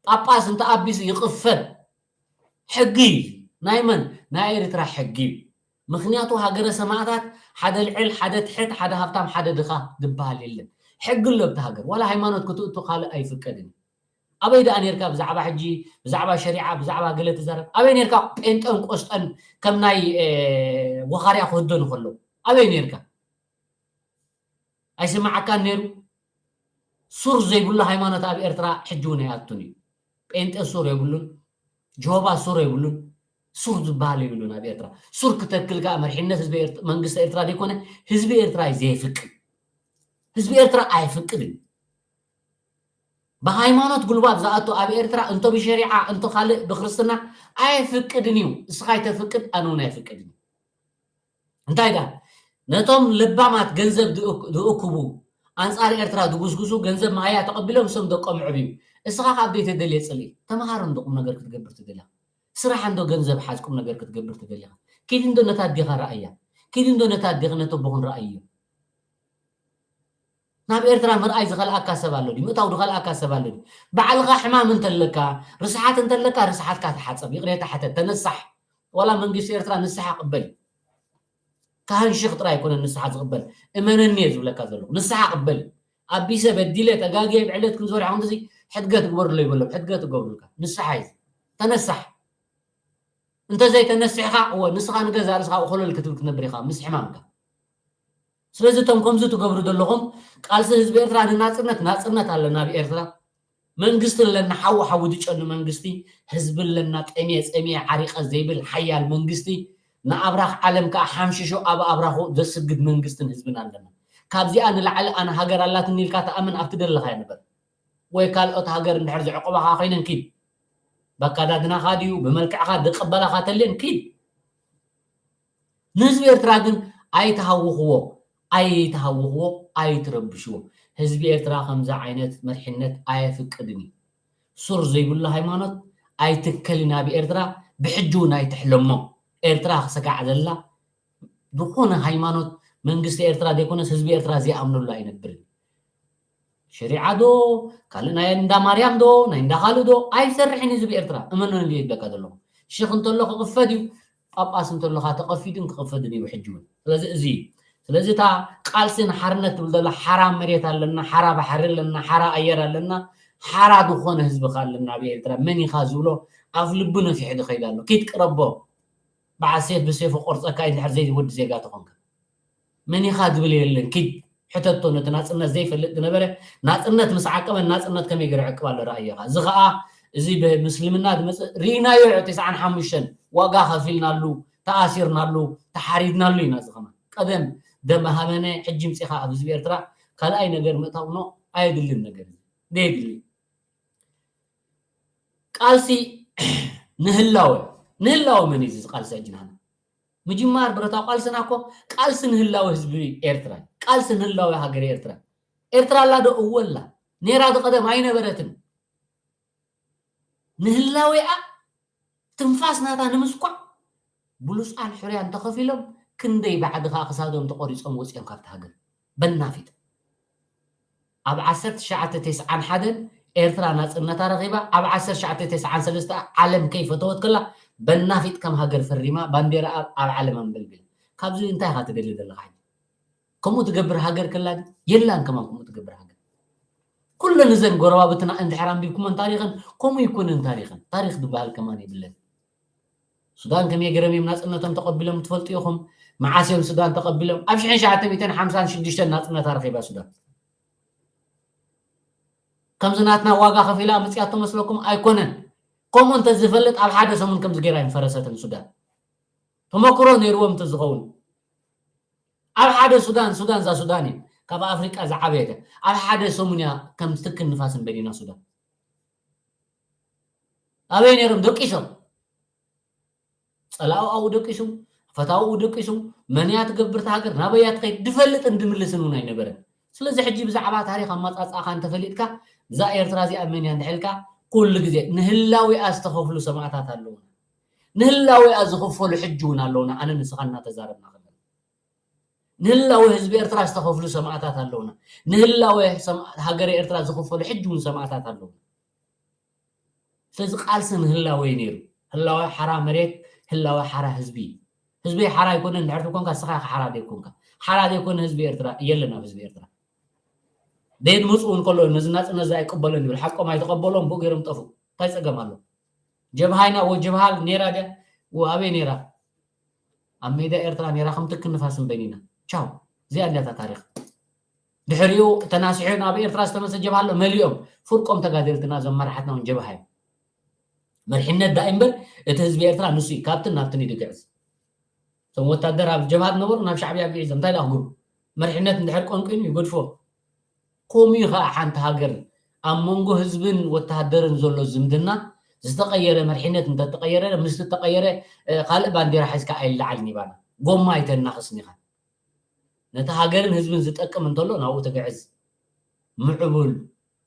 ጳጳስ እንተ ኣቢሱ ይቕፈድ። ሕጊ እዩ። ናይ መን? ናይ ኤርትራ ሕጊ እዩ። ምኽንያቱ ሃገረ ሰማእታት ሓደ ልዕል፣ ሓደ ትሕት፣ ሓደ ሃብታም፣ ሓደ ድኻ ዝበሃል የለን። ሕጊ ኣሎ ኣብቲ ሃገር። ዋላ ሃይማኖት ክትእቱ ካልእ ኣይፍቀድን እዩ። ኣበይ ደኣ ኔርካ ብዛዕባ ሕጂ፣ ብዛዕባ ሸሪዓ፣ ብዛዕባ ገለ ትዛረብ? ኣበይ ኔርካ ጴንጠን ቆስጠን ከም ናይ፣ እ፣ ወኻርያ ክህደኑ ከለዉ? ኣበይ ኔርካ? ኣይስምዓካን ነይሩ? ሱር ዘይብሉ ሃይማኖት ኣብ ኤርትራ ሕጂ እውን ኣይኣቱን እዩ። ጴንጤ ሱር የብሉን፣ ጀሆባ ሱር የብሉን፣ ሱር ዝበሃል የብሉን ኣብ ኤርትራ። ሱር ክተክል ከኣ መሪሕነት ህዝቢ ኤርት-፣ መንግስቲ ኤርትራ ዘይኮነ ህዝቢ ኤርትራ እዩ ዘየፍቅድ። ህዝቢ ኤርትራ ኣየፍቅድን። ብሃይማኖት ጉልባት ዝኣቱ ኣብ ኤርትራ እንቶ ብሸሪዓ እንቶ ካልእ ብክርስትና ኣየፍቅድን እዩ። እስኻ ኣይተፍቅድ፣ ኣነ እውን ኣይፍቅድን እዩ። እንታይ ደኣ ነቶም ለባማት ገንዘብ ዝእክ-፣ ዝእክቡ ኣንጻር ኤርትራ ዝጉስጉሱ ገንዘብ መሃያ ተቐቢሎም እሶም ደቆም ዕብዩ። እስኻ ካብ ዘይተደልየ ጽልኢ ተመሃር እንዶ ቁም ነገር ክትገብር ትደልያ። ስራሕ እንዶ ገንዘብ ሓዝ ቁም ነገር ክትገብር ትደልያ። ኪድ እንዶ ነታ ኣዴኻ ረኣያ። ኪድ እንዶ ነታ ኣዴኺ ነቶ ኣቦኽን ረኣይዮ። ናብ ኤርትራ ምርኣይ ዝኸልኣካ ሰብ ኣሎ ድዩ? ምእታው ዝኸልኣካ ሰብ ኣሎ ድዩ? ባዕልኻ ሕማም እንተለካ፣ ርስሓት እንተለካ፣ ርስሓትካ ተሓጸብ፣ ይቕሬታ ሕተት፣ ተነሳሕ። ዋላ መንግስቲ ኤርትራ ንስሓ ቅበል እዩ። ካህን ሽኽ ጥራይ ኣይኮነን ንስሓ ዝቕበል። እመነኒ እየ ዝብለካ ዘለኹ። ንስሓ ቅበል እዩ። ኣቢሰ፣ በዲለ፣ ተጋግየ፣ ብዕለት ክንዝወር ይኹን ግዜ ሕድገት ግበርሎ ይበሎም። ሕድገት ይገብሩልካ። ንስሓ እዩ። ተነሳሕ። እንተ ዘይተነሲሕኻ፣ እወ፣ ንስኻ ንገዛእ ርእስኻ ኮለል ክትብል ክትነብር ኢኻ ምስ ሕማምካ። ስለዚ እቶም ከምዚ ትገብሩ ዘለኹም ቃልሲ ህዝቢ ኤርትራ ንናጽነት፣ ናጽነት ኣለና ኣብ ኤርትራ። መንግስቲ ኣለና፣ ሓዊ ሓዊ ዝጨኑ መንግስቲ፣ ህዝቢ ኣለና፣ ጠምየ ጸሚየ ዓሪቐ ዘይብል ሓያል መንግስቲ፣ ንኣብራኽ ዓለም ከኣ ሓምሽሾ ኣብ ኣብራኹ ዘስግድ መንግስትን ህዝብን ኣለና። ካብዚኣ ንላዕሊ ኣነ ሃገር ኣላትኒ ኢልካ ትኣምን ኣብቲ ደለኻዮ ንበር። ወይ ካልኦት ሃገር እንድሕር ዝዕቆባኻ ኮይነን ኪድ። በኣከዳድናኻ ድዩ፣ ብመልክዕካ ዝቕበላኻ ተልየን ኪድ። ንህዝቢ ኤርትራ ግን ኣይትሃውኽዎ፣ ኣይትሃውኽዎ፣ ኣይትረብሽዎ። ህዝቢ ኤርትራ ከምዚ ዓይነት መሪሕነት ኣየፍቅድን እዩ። ሱር ዘይብሉ ሃይማኖት ኣይትከልን ኣብ ኤርትራ፣ ብሕጂ እውን ኣይትሕለሞ። ኤርትራ ክሰጋዕ ዘላ ዝኾነ ሃይማኖት መንግስቲ ኤርትራ ዘይኮነስ ህዝቢ ኤርትራ ዘይኣምነሉ ኣይነብርን። ሸሪዓ ዶ፣ ካልእ ናይ እንዳ ማርያም ዶ፣ ናይ እንዳ ካልእ ዶ፣ ኣይሰርሕን እዩ ህዝቢ ኤርትራ። እመኑኒ ድየ ይብለካ ዘለኹ። ሽኽ እንተሎ ክቕፈድ እዩ፣ ጳጳስ እንተሎ ኸኣ ተቐፊዱን ክቕፈድን እዩ ብሕጂ እውን። ስለዚ እዚ እዩ። ስለዚ እታ ቃልሲ ንሓርነት ትብል ዘላ ሓራ መሬት ኣለና፣ ሓራ ባሕሪ ኣለና፣ ሓራ ኣየር ኣለና፣ ሓራ ዝኾነ ህዝቢ ኸኣ ኣለና ኣብ ኤርትራ። መን ኢኻ ዝብሎ ኣፍ ልቡ ነፊሑ ዝኸይድ ኣሎ። ኪድ ቅረቦ። በዓል ሴፍ ብሴፉ ቆርጸካ እዩ እንድሕር ዘይወዲ ዜጋ ተኾንካ። መን ኢኻ ዝብል የለን። ኪድ ሕተቶ ነቲ ናጽነት ዘይፈልጥ ዝነበረ። ናጽነት ምስ ዓቀበ ናጽነት ከመይ ገይሩ ይዕቅብ ኣሎ ረኣዮ ኢኻ። እዚ ኸኣ እዚ ብምስልምና ዝመጽእ ርኢናዮ እዩ። ተስዓን ሓሙሽተን ዋጋ ከፊልናሉ፣ ተኣሲርናሉ፣ ተሓሪድናሉ ኢና። እዚ ኸማን ቀደም ደም ሃበነ፣ ሕጂ ምጺኻ ኣብ ህዝቢ ኤርትራ ካልኣይ ነገር ምእታው ኖ ኣየድልን ነገር እዩ። ዘየድሊ። ቃልሲ ንህላወ፣ ንህላወ መን እዩ እዚ ቃልሲ ሕጂ ናህና? ምጅማር ብረታዊ ቃልስና እኮ ቃልሲ ንህላወ ህዝቢ ኤርትራ፣ ቃልሲ ንህላወ ሃገር ኤርትራ። ኤርትራ ኣላ ዶ? እወ ኣላ። ኔራ ዶ ቀደም? ኣይነበረትን። ንህላዌኣ ትንፋስ ናታ ንምስኳዕ ብሉጻን ሕሩያን ተኸፊሎም ክንደይ ባዕዲ ከኣ ክሳዶም ተቖሪጾም ወጺኦም ካብቲ ሃገር። በናፊጥ። ኣብ ዓሰርተ ትሽዓተ ተስዓን ሓደን ኤርትራ ናጽነታ ረኺባ፣ ኣብ ዓሰርተ ትሽዓተ ተስዓን ሰለስተ ዓለም ከይፈተወት ከላ በናፊጥ ከም ሃገር ፈሪማ ባንዴራኣ ኣብ ዓለም ኣንበልቢላ። ካብዚ እንታይ ኢኻ ትደሊ ዘለኻ ሕጂ? ከምኡ ትገብር ሃገር ከላ ድዩ? የላን ከማን ከምኡ ትገብር ሃገር። ኩለን እዘን ጎረባብትና እንድሕር ኣንቢብኩመን ታሪኽን ከምኡ ይኮነን። ታሪኽን ታሪኽ ዝበሃል ከማን የብለን። ሱዳን ከመይ ገይሮም እዮም ናፅነቶም ተቐቢሎም ትፈልጡ ኢኹም። መዓስ እዮም ሱዳን ተቐቢሎም? ኣብ ሽሕን ሸዓተ ሚእትን ሓምሳን ሽዱሽተን ናፅነታ ረኺባ ሱዳን። ከምዚ ናትና ዋጋ ከፊላ ኣምፅያቶ መስለኩም? ኣይኮነን። ከምኡ እንተዝፈልጥ ኣብ ሓደ ሰሙን ከምዚ ገይራ ይምፈረሰትን ሱዳን። ተመክሮ ነይርዎም እንተዝኸውን። ኣብ ሓደ ሱዳን ሱዳን እዛ ሱዳን እዩ ካብ ኣፍሪቃ ዝዓበየት እያ። ኣብ ሓደ ሰሙን እያ ከም ትክን ንፋስን በሊና ሱዳን። ኣበይ ነይሮም ደቂሶም? ፀላኡ ኣብኡ ደቂሱ፣ ፈታውኡ ደቂሱ፣ መን እያ ትገብር እታ ሃገር፣ ናበይ እያ ትኸይድ ድፈልጥን ድምልስን እውን ኣይነበረን። ስለዚ ሕጂ ብዛዕባ ታሪኽ ኣመፃፅኣኻ እንተፈሊጥካ እዛ ኤርትራ እዚኣ መን እያ እንድሕልካ ኩሉ ግዜ ንህላዊኣ ዝተኸፍሉ ሰማእታት ኣለውና። ንህላዊኣ ዝኽፈሉ ሕጂ እውን ኣለውና። ኣነ ንስኻ እናተዛረብና ከለና ንህላወ ህዝቢ ኤርትራ ዝተኸፍሉ ሰማእታት ኣለውና። ንህላወ ሰማ- ሃገረ ኤርትራ ዝኽፈሉ ሕጂ እውን ሰማእታት ኣለውና። ስለዚ ቃልሲ ንህላወ እዩ ነይሩ። ህላወ ሓራ መሬት፣ ህላወ ሓራ ህዝቢ። ህዝቢ ሓራ ኣይኮነን እንድሕር ኮንካ ንስኻ ኢኻ ሓራ ዘይኮንካ። ሓራ ዘይኮነ ህዝቢ ኤርትራ የለን ኣብ ህዝቢ ኤርትራ። ደየድምፁ እውን ከሎ ነዚ ናፅነት እዚ ኣይቀበሎን ይብል ሓቆም ኣይተቐበሎም ብኡ ገይሮም ጠፉ። እንታይ ፀገም ኣሎ? ጀብሃይና ወ ጀብሃል ነይራ ድያ? ወ ኣበይ ነይራ? ኣብ ሜዳ ኤርትራ ነይራ ከም ትክን ንፋስን በኒና። ቻው። እዚኣ እንዲያ እታ ታሪኽ። ድሕሪኡ ተናሲሑ ናብ ኤርትራ ዝተመሰ ጀብሃ ኣሎ መሊኦም ፍርቆም ተጋደልትና እዞም መራሕትና እውን ጀብሃ እዮም። መርሒነት ዳእ እምበር እቲ ህዝቢ ኤርትራ ንሱ እዩ ካብትን ናብትን እዩ ድግዕዝ። እቶም ወታደር ኣብ ጀብሃ ዝነበሩ ናብ ሻዕብያ ግዒዞም እንታይ ደኣ ክገብሩ? መርሒነት እንድሕር ቆንቂኑ ይገድፎ። ከምኡ እዩ ከዓ ሓንቲ ሃገር ኣብ መንጎ ህዝብን ወተሃደርን ዘሎ ዝምድና ዝተቐየረ መርሒነት እንተተቐየረ ምስቲ ተቐየረ ካልእ ባንዴራ ሒዝካ ኣይለዓልን ይባና ጎማ ኣይተናኽስን ኢኻ። ነቲ ሃገርን ህዝብን ዝጠቅም እንተሎ ናብኡ ትግዕዝ ምዕቡል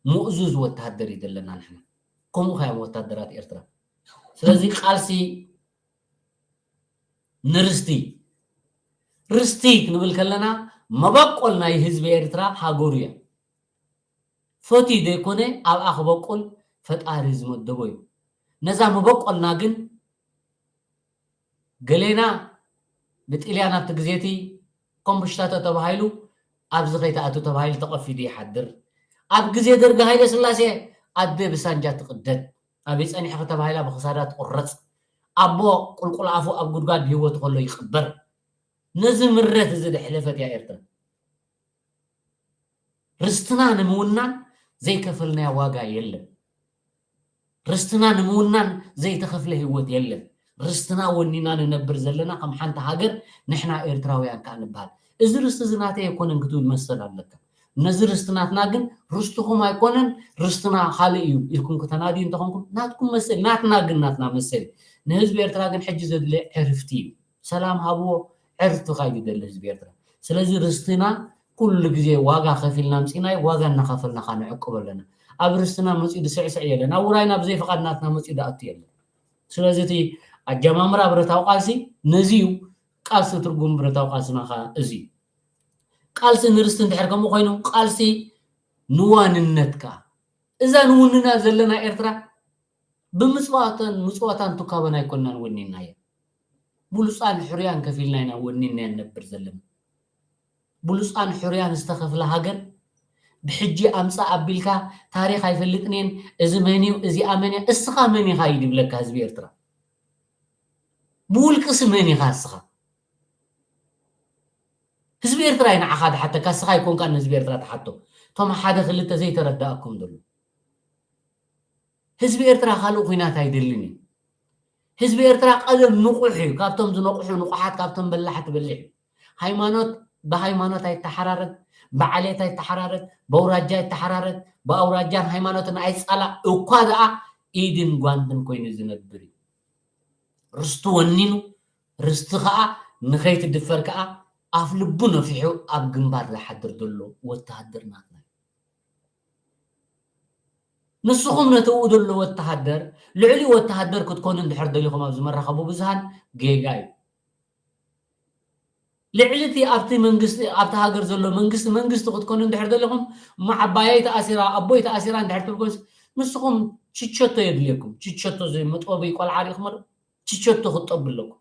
ምእዙዝ ወተሃደር እዩ ዘለና ንሕና። ከምኡ ካዮም ወታደራት ኤርትራ። ስለዚ ቃልሲ ንርስቲ ርስቲ ክንብል ከለና መበቆል ናይ ህዝቢ ኤርትራ ሃገሩ እያ። ፈትዩ ዘይኮነ ኣብኣ ክበቁል ፈጣሪ ዝመደቦ እዩ። ነዛ መበቆልና ግን ገሌና ብጥልያን ኣብቲ ግዜ እቲ ኮምብሽታቶ ተባሂሉ ኣብዚ ከይትኣቱ ተባሂሉ ተቐፊዱ ይሓድር። ኣብ ግዜ ደርጊ ሃይለ ስላሴ ኣደ ብሳንጃ ትቕደድ፣ ኣበይ ጸኒሕኺ ተባሂላ ብኽሳዳ ትቑረጽ፣ ኣቦ ቁልቁል ኣፉ ኣብ ጉድጓድ ብህይወቱ ከሎ ይቕበር። ነዚ ምረት እዚ ደሕለፈት እያ ኤርትራ። ርስትና ንምውናን ዘይከፈልናዮ ዋጋ የለን። ርስትና ንምውናን ዘይተኸፍለ ህይወት የለን። ርስትና ወኒና ንነብር ዘለና ከም ሓንቲ ሃገር ንሕና ኤርትራውያን ከኣ ንበሃል። እዚ ርስቲ እዚ ናተይ ኣይኮነን ክትብል መሰል ኣለካ። ነዚ ርስቲ ናትና ግን ርስቱኹም ኣይኮነን ርስትና ካልእ እዩ ኢልኩም ክተናድዩ እንተኾንኩም ናትኩም መሰል ናትና ግን ናትና መሰል እዩ። ንህዝቢ ኤርትራ ግን ሕጂ ዘድልየ ዕርፍቲ እዩ። ሰላም ሃብዎ ዕርፍቲ ካዩ ደሊ ህዝቢ ኤርትራ። ስለዚ ርስትና ኩሉ ግዜ ዋጋ ከፊልና ኣምጺናዮ ዋጋ እናኸፈልና ካ ንዕቅቦ ኣለና። ኣብ ርስትና መጺኡ ድስዕስዕ የለን ኣብ ውራይና ብዘይ ፍቓድ ናትና መጺኡ ድኣቱ የለን። ስለዚ እቲ ኣጀማምራ ብረታዊ ቃልሲ ነዚ እዩ። ቃልሲ ትርጉም ብረታዊ ቃልስና ካ እዚ እዩ። ቃልሲ ንርስቲ እንድሕር ከምኡ ኮይኑ ቃልሲ ንዋንነት ካ እዛ ንውንና ዘለና ኤርትራ ብምጽዋታን ምጽዋታን ትካበን ኣይኮንናን ወኒናዮ። ብሉጻን ሕሩያን ከፊልና ኢና ወኒና ንነብር ዘለና። ብሉጻን ሕሩያን ዝተኸፍለ ሃገር ብሕጂ ኣምጻእ ኣቢልካ ታሪኽ ኣይፈልጥን እየን፣ እዚ መን እዩ፣ እዚኣ መን እያ፣ እስኻ መን ኢኻ እዩ ድብለካ ህዝቢ ኤርትራ። ብውልቅሲ መን ኢኻ እስኻ? ህዝቢ ኤርትራ እዩ ንዓኻ ዝሓተካ፣ እስኻ ኣይኮንካን ንህዝቢ ኤርትራ ትሓቶ። እቶም ሓደ ክልተ ዘይተረዳእኩም ዘሎ ህዝቢ ኤርትራ ካልእ ኲናት ኣይደልን እዩ። ህዝቢ ኤርትራ ቀደም ንቑሕ እዩ። ካብቶም ዝነቑሑ ንቑሓት፣ ካብቶም በላሕቲ በሊሕ እዩ። ሃይማኖት ብሃይማኖት ኣይተሓራረድ፣ ብዓሌት ኣይተሓራረድ፣ በውራጃ ኣይተሓራረድ፣ ብኣውራጃን ሃይማኖትን ኣይጻላእ እኳ ደኣ ኢድን ጓንትን ኮይኑ ዝነብር እዩ። ርስቱ ወኒኑ፣ ርስቲ ከኣ ንኸይትድፈር ከኣ ኣፍ ልቡ ነፊሑ ኣብ ግንባር ዝሓድር ዘሎ ወተሃደር ናትና እዩ። ንስኹም ነቲ ኣብኡ ዘሎ ወተሃደር ልዕሊ ወተሃደር ክትኮኑ እንድሕር ደሊኹም ኣብዚ መራኸቢ ብዙሃን ጌጋ እዩ። ልዕሊ እቲ ኣብቲ መንግስቲ ኣብቲ ሃገር ዘሎ መንግስቲ መንግስቲ ክትኮኑ እንድሕር ደሊኹም እሞ ዓባየይ ተኣሲራ ኣቦይ ተኣሲራ እንድሕር ትብል ኮይንስ ንስኹም ችቸቶ የድልየኩም። ችቸቶ እዚ መጥበቢ ቆልዓ ሪኢኹም ዶ? ችቸቶ ክትጠቡ ኣለኩም።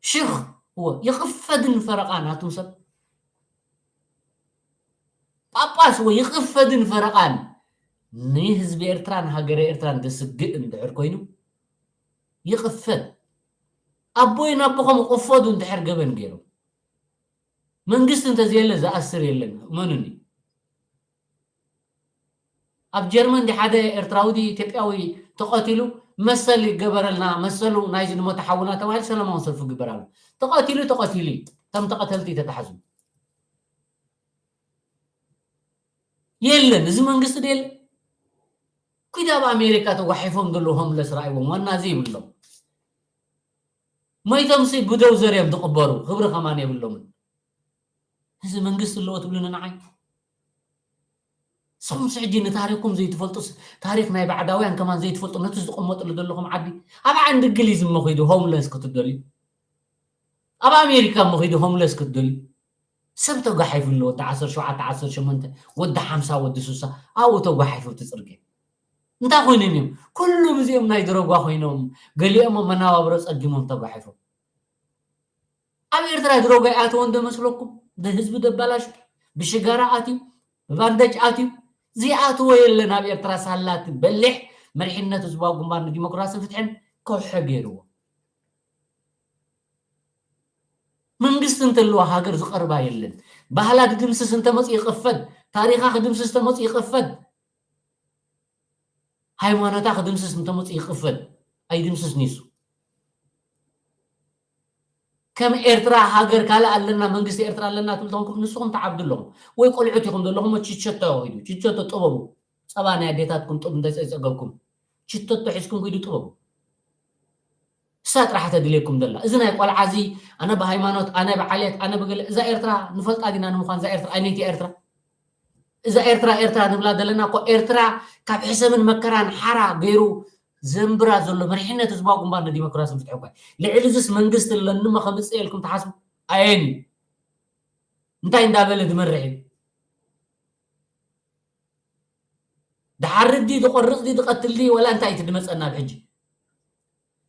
ሽኽ እዎ ይኽፈድን ፈረቓን ኣቱም ሰብ ጳጳስ ወይ ይቕፈድን ፈረቓን ንህዝቢ ኤርትራን ሃገረ ኤርትራን ዘስግእ እንድሕር ኮይኑ ይቕፈድ። ኣቦይን ኣቦኹም ይቕፈዱ እንድሕር ገበን ገይሮም። መንግስቲ እንተዘየለ ዝኣስር የለን፣ እመኑኒ። ኣብ ጀርመን ዲ ሓደ ኤርትራዊ ዲ ኢትዮጵያዊ ተቐቲሉ፣ መሰል ይገበረልና፣ መሰሉ ናይዚ ንሞተ ሓውና ተባሂሉ ሰላማዊ ሰልፊ ይግበር ኣሎ። ተቐቲሉ፣ ተቐቲሉ እዩ። እቶም ተቐተልቲ ተታሕዙ። የለን፣ እዚ መንግስቲ ዶ የለን? ኪድ ኣብ ኣሜሪካ ተጓሒፎም ዘለዉ ሆምለስ ረኣይዎም፣ ዋና እዚ ይብሎም። ሞይቶምሲ ብደውዘር እዮም ዝቕበሩ፣ ክብሪ ከማን የብሎምን። እዚ መንግስቲ ኣለዎ ትብሉኒ ንዓይ? ንስኹምስ ሕጂ ንታሪኽኩም ዘይትፈልጡስ፣ ታሪኽ ናይ ባዕዳውያን ከማን ዘይትፈልጡ፣ ነቲ ዝቕመጥሉ ዘለኹም ዓዲ፣ ኣብ ዓንዲ እንግሊዝ እሞ ኺዱ ሆምለስ ክትደልዩ፣ ኣብ ኣሜሪካ እሞ ኺዱ ሆምለስ ክትደልዩ፣ ሰብ ተጓሒፉ ኣሎ፣ ወዲ ዓሰርተ ሸውዓተ፣ ዓሰርተ ሸሞንተ፣ ወዲ ሓምሳ፣ ወዲ ስሳ ኣብኡ ተጓሒፉ እቲ ጽርግያ። እንታይ ኮይኖም እዮም? ኩሎም እዚኦም ናይ ድረጓ ኮይኖም፣ ገሊኦም መነባብሮ ጸጊሞም ተጓሒፎም። ኣብ ኤርትራ ድሮጋ ይኣተወ እንዶ መስለኩም? ብህዝቢ ደባላሹ፣ ብሽጋራ ኣትዩ፣ ብባንደጅ ኣትዩ፣ ዘይኣተወ የለን ኣብ ኤርትራ። ሳላ ትበልሕ መሪሕነት ህዝባዊ ግንባር ንዲሞክራስን ፍትሕን ከውሒ ገይርዎ። መንግስቲ እንተለዋ ሃገር ዝቐርባ የለን። ባህላ ድድምስስ እንተመጽእ ይቕፈድ፣ ታሪኻ ክድምስስ እንተመጽእ ይቕፈድ። ሃይማኖታ ክድምስስ እንተመጽእ ይኽፈል፣ ኣይድምስስ ኒሱ። ከም ኤርትራ ሃገር ካልእ ኣለና፣ መንግስቲ ኤርትራ ኣለና ትብሉ ተኾንኩም፣ ንስኹም ትዓብዱ ኣለኹም። ወይ ቆልዑት ኢኹም ዘለኹም፣ ችቸቶ ሂዱ፣ ችቸቶ ጥበቡ። ጸባ ናይ ኣዴታትኩም ጡብ እንተዘይጸገብኩም፣ ችተቶ ሒዝኩም ኪዱ ጥበቡ። እሳ ጥራሕ ተድልየኩም ዘላ። እዚ ናይ ቆልዓ እዚ፣ ኣነ ብሃይማኖት፣ ኣነ ብዓሌት፣ ኣነ ብገለ፣ እዛ ኤርትራ ንፈልጣ ዲና ንምዃን፣ እዛ ኤርትራ፣ ኣየነይቲ ኤርትራ? እዛ ኤርትራ፣ ኤርትራ ንብላ ዘለና እኮ፣ ኤርትራ ካብ ሕሰምን መከራን ሓራ ገይሩ ዘንብራ ዘሎ መሪሕነት ህዝባዊ ግንባር ንዲሞክራስን ፍትሒ እኮ። ልዕሊ እዚስ መንግስቲ ኣለኒ እሞ ከምጽእ ኢልኩም ትሓስቡ? ኣየን እዩ? እንታይ እንዳበለ ዝመርሕ እዩ? ድሓርድ ድዩ፣ ዝቆርጽ ድዩ፣ ዝቀትል ድዩ፣ ወላ እንታይ እዩ እቲ ድመጸና ኣብ ሕጂ?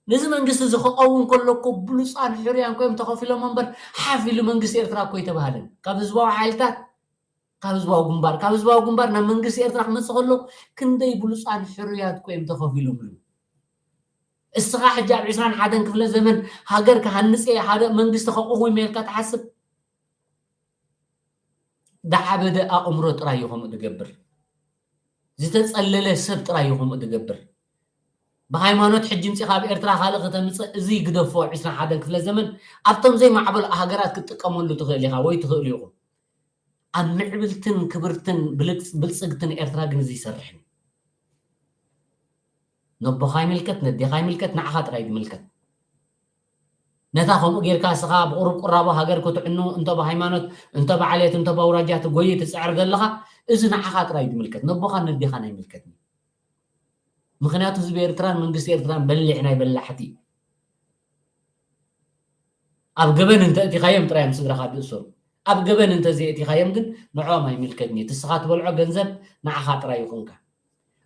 ነዚ መንግስቲ እዚ ክቐውም ከሎ እኮ ብሉጻን ሕሩያን ኮይኖም ተኸፊሎም እምበር፣ ሓፍ ኢሉ መንግስቲ ኤርትራ እኮ ኣይተባህለን። ካብ ህዝባዊ ሓይልታት፣ ካብ ህዝባዊ ግንባር፣ ካብ ህዝባዊ ግንባር ናብ መንግስቲ ኤርትራ ክመጽእ ከሎ፣ ክንደይ ብሉጻን ሕሩያት ኮይኖም ተኸፊሎምሉ። እስኻ ሕጂ ኣብ ዕስራን ሓደን ክፍለ ዘመን ሃገር ክሃንጽ እየ፣ ሓደ መንግስቲ ከቕውም እየ ኢልካ ትሓስብ? ዝዓበደ ኣእምሮ ጥራይ እዩ ከምኡ ዝገብር። ዝተጸለለ ሰብ ጥራይ እዩ ከምኡ ዝገብር። ብሃይማኖት ሕጂ ምጺኻ ኣብ ኤርትራ ካልእ ከተምጽእ፣ እዚ ግደፎ፣ ዕስራን ሓደን ክፍለ ዘመን ኣብቶም ዘይማዕበሉ ሃገራት ክትጥቀመሉ ትኽእል ኢኻ ወይ ትኽእሉ ኢኹም። ኣብ ምዕብልትን ክብርትን ብልጽ-፣ ብልጽግትን ኤርትራ ግን እዚ ይሰርሕን እዩ። ነቦኻ ይምልከት፣ ነዴኻ ይምልከት፣ ንዓኻ ጥራይ ዝምልከት። ነታ ከምኡ ጌርካ እስኻ ብቁሩብ ቁራቦ ሃገር ክትዕኑ፣ እንተ ብሃይማኖት፣ እንተ ብዓሌት፣ እንተ ብኣውራጃ ትጎዪ ትጽዕር ዘለኻ፣ እዚ ንዓኻ ጥራይ እዩ ዝምልከት። ነቦኻን ነዴኻን ኣይምልከትን እዩ። ምኽንያቱ ህዝቢ ኤርትራን መንግስቲ ኤርትራን በሊሕ ናይ በላሕቲ እዩ። ኣብ ገበን እንተ እቲኻዮም ጥራይ እዮም ስድራኻ ዝእሰሩ። ኣብ ገበን እንተ ዘየእቲኻዮም ግን ንዕኦም ኣይምልከትን እዩ። እቲ እስኻ ትበልዖ ገንዘብ ንዓኻ ጥራይ ይኹንካ።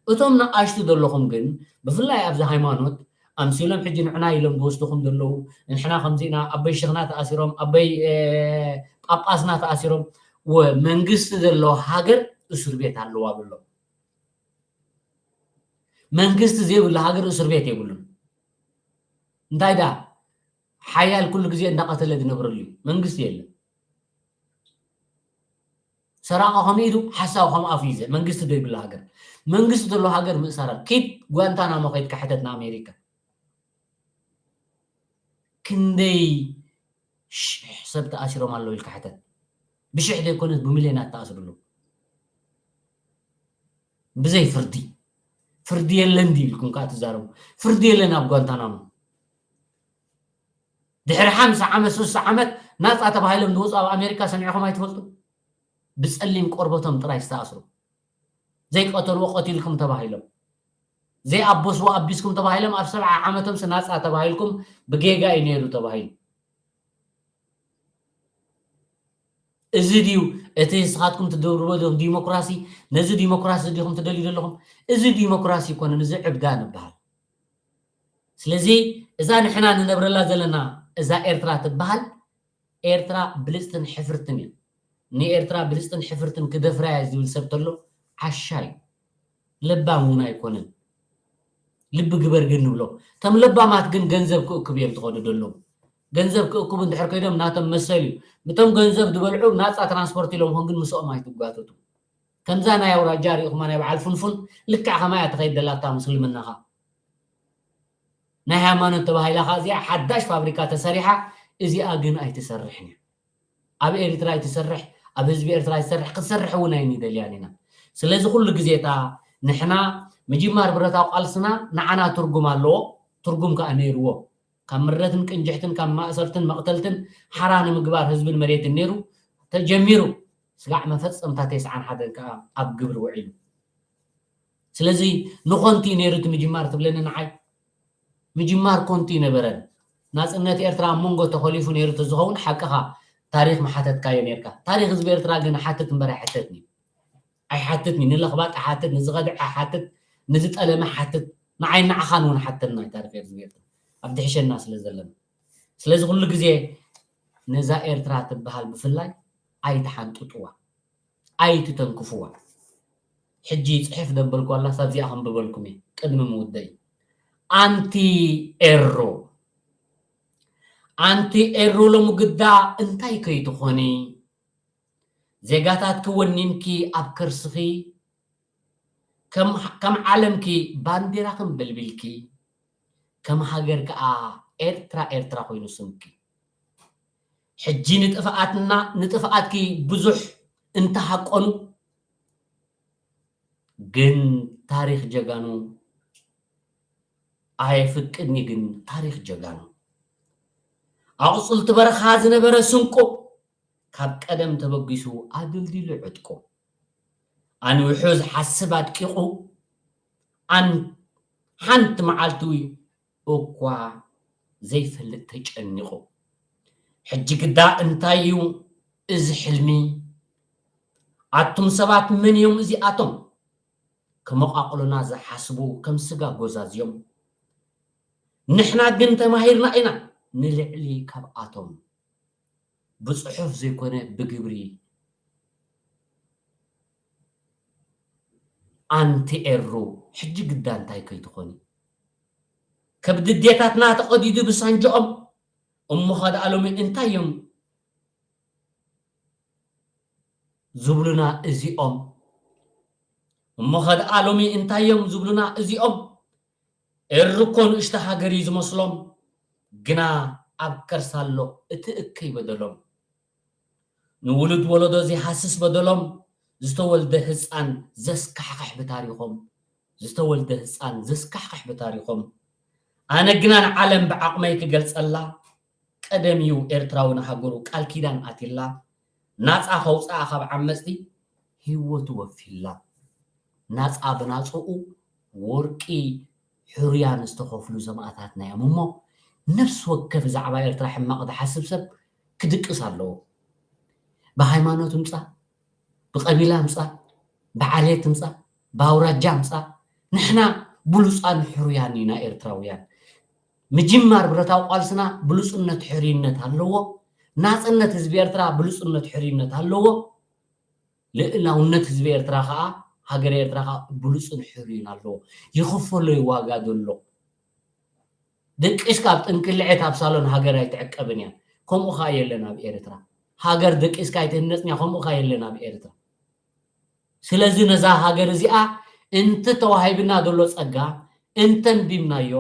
እቶም ንኣሽቱ ዘለኹም ግን፣ ብፍላይ ኣብዚ ሃይማኖት ኣምሲሎም ሕጂ ንዕና ኢሎም ዝወስድኹም ዘለዉ፣ ንሕና ከምዚ ኢና፣ ኣቦይ ሸኽና ተኣሲሮም፣ ኣቦይ፣ እ፣ ጳጳስና ተኣሲሮም፣ ወ-፣ መንግስቲ ዘለዎ ሃገር እስር ቤት ኣለዋ ብሎም። መንግስቲ ዘይብሉ ሃገር እስር ቤት የብሉን። እንታይ ደኣ ሓያል ኩሉ ግዜ እንዳቐተለ ዝነብረሉ እዩ። መንግስቲ የለን። ሰራቒ ከምኡ ኢዱ፣ ሓሳዊ ከም ኣፉ ይዘ-፣ መንግስቲ ዶ ይብላ ሃገር? መንግስቲ ዘሎ ሃገር ምእሳራ። ኪድ ጓንታናሞ ከይድካ ሕተት ንኣሜሪካ። ክንደይ ሽሕ ሰብ ተኣሲሮም ኣለዉ ኢልካ ሕተት። ብሽሕ ዘይኮነስ ብሚልዮናት ተኣስሩ ኣለዉ። ብዘይ ፍርዲ። ፍርዲ የለን ድዩ ኢልኩም ከኣ ትዛረቡ። ፍርዲ የለን ኣብ ጓንታናሞ። ድሕሪ ሓምሳ ዓመት፣ ስሳ ዓመት ናጻ ተባሂሎም ዝወጹ ኣብ ኣሜሪካ ሰሚዕኹም ኣይትፈልጡ? ብጸሊም ቆርበቶም ጥራይ ዝተኣስሩ። ዘይቀተልዎ ቀቲልኩም ተባሂሎም። ዘይኣበስዎ ኣቢስኩም ተባሂሎም ኣብ ሰብዓ ዓመቶም ሲ ናጻ ተባሂልኩም ብጌጋ እዩ ነይሩ ተባሂሉ። እዚ ድዩ እቲ ንስኻትኩም ትድርብዎ ዘለኹም ዲሞክራሲ? ነዚ ዲሞክራሲ ዲኹም ትደልዩ ዘለኹም? እዚ ዲሞክራሲ ኣይኮነን፣ እዚ ዕብዳን ይበሃል። ስለዚ እዛ ንሕና ንነብረላ ዘለና እዛ ኤርትራ ትበሃል ኤርትራ ብልጽትን ሕፍርትን እያ። ንኤርትራ ብልጽትን ሕፍርትን ክደፍራያ ዝብል ሰብ ተሎ ዓሻ እዩ። ለባም እውን ኣይኮነን። ልቢ ግበር ግን ንብሎ። እቶም ለባማት ግን ገንዘብ ክእክብ እዮም ዝኸዱ ዘለዉ። ገንዘብ ክእክቡ እንድሕር ከይዶም ናቶም መሰል እዩ። እቶም ገንዘብ ዝበልዑ ናፃ ትራንስፖርት ኢሎም ኾን ግን ምስኦም ኣይትጓተቱ። ከምዛ ናይ ኣውራጃ ሪኢኹማ ናይ በዓል ፍንፉን ልክዕ ከማያ ትኸይድ ደላታ ምስልምናኻ። ናይ ሃይማኖት ተባሂላ ኸዓ እዚኣ ሓዳሽ ፋብሪካ ተሰሪሓ፣ እዚኣ ግን ኣይትሰርሕን እያ። ኣብ ኤርትራ ኣይትሰርሕ፣ ኣብ ህዝቢ ኤርትራ ኣይትሰርሕ፣ ክትሰርሕ እውን ኣይንደልያን ኢና። ስለዚ ኩሉ ግዜታ ንሕና ምጅማር ብረታዊ ቃልስና ንዓና ትርጉም ኣለዎ፣ ትርጉም ከኣ ነይርዎ። ካብ ምረትን ቅንጅሕትን ካብ ማእሰርትን መቕተልትን ሓራ ንምግባር ህዝብን መሬትን ነይሩ ተጀሚሩ። ስጋዕ መፈጸምታ ተስዓን ሓደን ከኣ ኣብ ግብሪ ውዒሉ። ስለዚ ንኾንቲ ነይሩ እቲ ምጅማር ትብለኒ ንዓይ? ምጅማር ኮንቲ ይነበረን። ናጽነት ኤርትራ ኣብ መንጎ ተኾሊፉ ነይሩ ተዝኸውን ሓቅኻ ታሪኽ ምሓተትካዮ ነይርካ። ታሪኽ ህዝቢ ኤርትራ ግን ሓትት እምበር ኣይሕተትኒ። ኣይሓትትኒ። ንለኽባጥ ሓትት፣ ንዝኸድዐ ሓትት፣ ንዝጠለመ ሓትት። ንዓይ ንዓኻን እውን ሓተና እዩ ታሪኽ ህዝቢ ኤርትራ። ኣብ ድሕሸና ስለ ዘለና። ስለዚ ኩሉ ግዜ ነዛ ኤርትራ ትበሃል ብፍላይ ኣይትሓንጥጥዋ። ኣይትተንክፍዋ። ሕጂ ጽሕፍ ደበልኩ ኣላ ሳብዚኣ ከንብበልኩም እየ ቅድሚ ምውደይ። ኣንቲ ኤሮ፣ ኣንቲ ኤሮ ሎሚ ግዳ እንታይ ከይትኾኒ? ዜጋታትኪ ወኒንኪ ኣብ ከርስኺ ከም ከም ዓለምኪ ባንዲራኽን በልቢልኪ፣ ከም ሃገር ከኣ ኤርትራ ኤርትራ ኮይኑ ስምኪ። ሕጂ ንጥፍኣትና ንጥፍኣትኪ ብዙሕ እንተሃቆኑ፣ ግን ታሪኽ ጀጋኑ ኣየፍቅድኒ፣ ግን ታሪኽ ጀጋኑ ኣቑጽልቲ በረኻ ዝነበረ ስንቁ ካብ ቀደም ተበጊሱ ኣድልዲሉ ዕጥቁ ኣንዊሑ ዝሓስብ ኣድቂቑ ኣን ሓንቲ መዓልቲ እኳ ዘይፈልጥ ተጨኒቑ። ሕጂ ግዳ እንታይ እዩ እዚ ሕልሚ? ኣቱም ሰባት መን እዮም እዚኣቶም? ከመቓቕሉና ዝሓስቡ ከም ስጋ ጎዛዝዮም። ንሕና ግን ተማሂርና ኢና ንልዕሊ ካብኣቶም። ብጽሑፍ ዘይኮነ ብግብሪ። ኣንቲ ኤሩ፣ ሕጂ ግዳ እንታይ ከይትኾኒ? ከብዲ ኣዴታትና ተቐዲዱ ብሳንጅኦም። እሞ ኸ ደኣ ሎሚ እንታይ እዮም ዝብሉና እዚኦም? እሞ ኸ ደኣ ሎሚ እንታይ እዮም ዝብሉና እዚኦም? ኤሪ እኮ ንእሽቶ ሃገር እዩ ዝመስሎም፣ ግና ኣብ ከርሳ ኣሎ እቲ እከይ በደሎም። ንውሉድ ወለዶ ዘይሃስስ በደሎም፣ ዝተወልደ ህጻን ዘስካሕክሕ ብታሪኾም፣ ዝተወልደ ህጻን ዘስካሕክሕ ብታሪኾም። ኣነ ግና ንዓለም ብዓቕመይ ክገልጸላ፣ ቀደም እዩ ኤርትራዊ ንሃገሩ ቃል ኪዳን ኣትይላ፣ ናጻ ከውጽኣ ካብ ዓመጽቲ ህይወቱ ወፊላ። ናጻ ብናጽኡ ወርቂ ሕሩያን ዝተኸፍሉ ሰማእታትና እዮም እሞ፣ ነፍሲ ወከፍ ብዛዕባ ኤርትራ ሕማቕ ዝሓስብ ሰብ ክድቅስ ኣለዎ። ብሃይማኖት ምጻእ፣ ብቐቢላ ምጻእ፣ ብዓሌት ምጻእ፣ ብኣውራጃ ምጻእ፣ ንሕና ብሉጻን ሕሩያን ኢና ኤርትራውያን። ምጅማር ብረታዊ ቃልስና ብሉጽነት ሕሩይነት ኣለዎ። ናጽነት ህዝቢ ኤርትራ ብሉጽነት ሕሩይነት ኣለዎ። ልእላውነት ህዝቢ ኤርትራ ከኣ፣ ሃገረ ኤርትራ ከኣ ብሉጽን ሕሩይን ኣለዎ። ይኽፈሎ እዩ ዋጋ ዘሎ። ደቂስካ ኣብ ጥንቅልዐት ኣብ ሳሎን ሃገር ኣይትዕቀብን እያ። ከምኡ ከኣ የለን ኣብ ኤርትራ። ሃገር ደቂስካ ኣይትህነጽን እያ። ከምኡ ከኣ የለን ኣብ ኤርትራ። ስለዚ ነዛ ሃገር እዚኣ እንተ ተዋሂብና ዘሎ ጸጋ እንተንቢብናዮ፣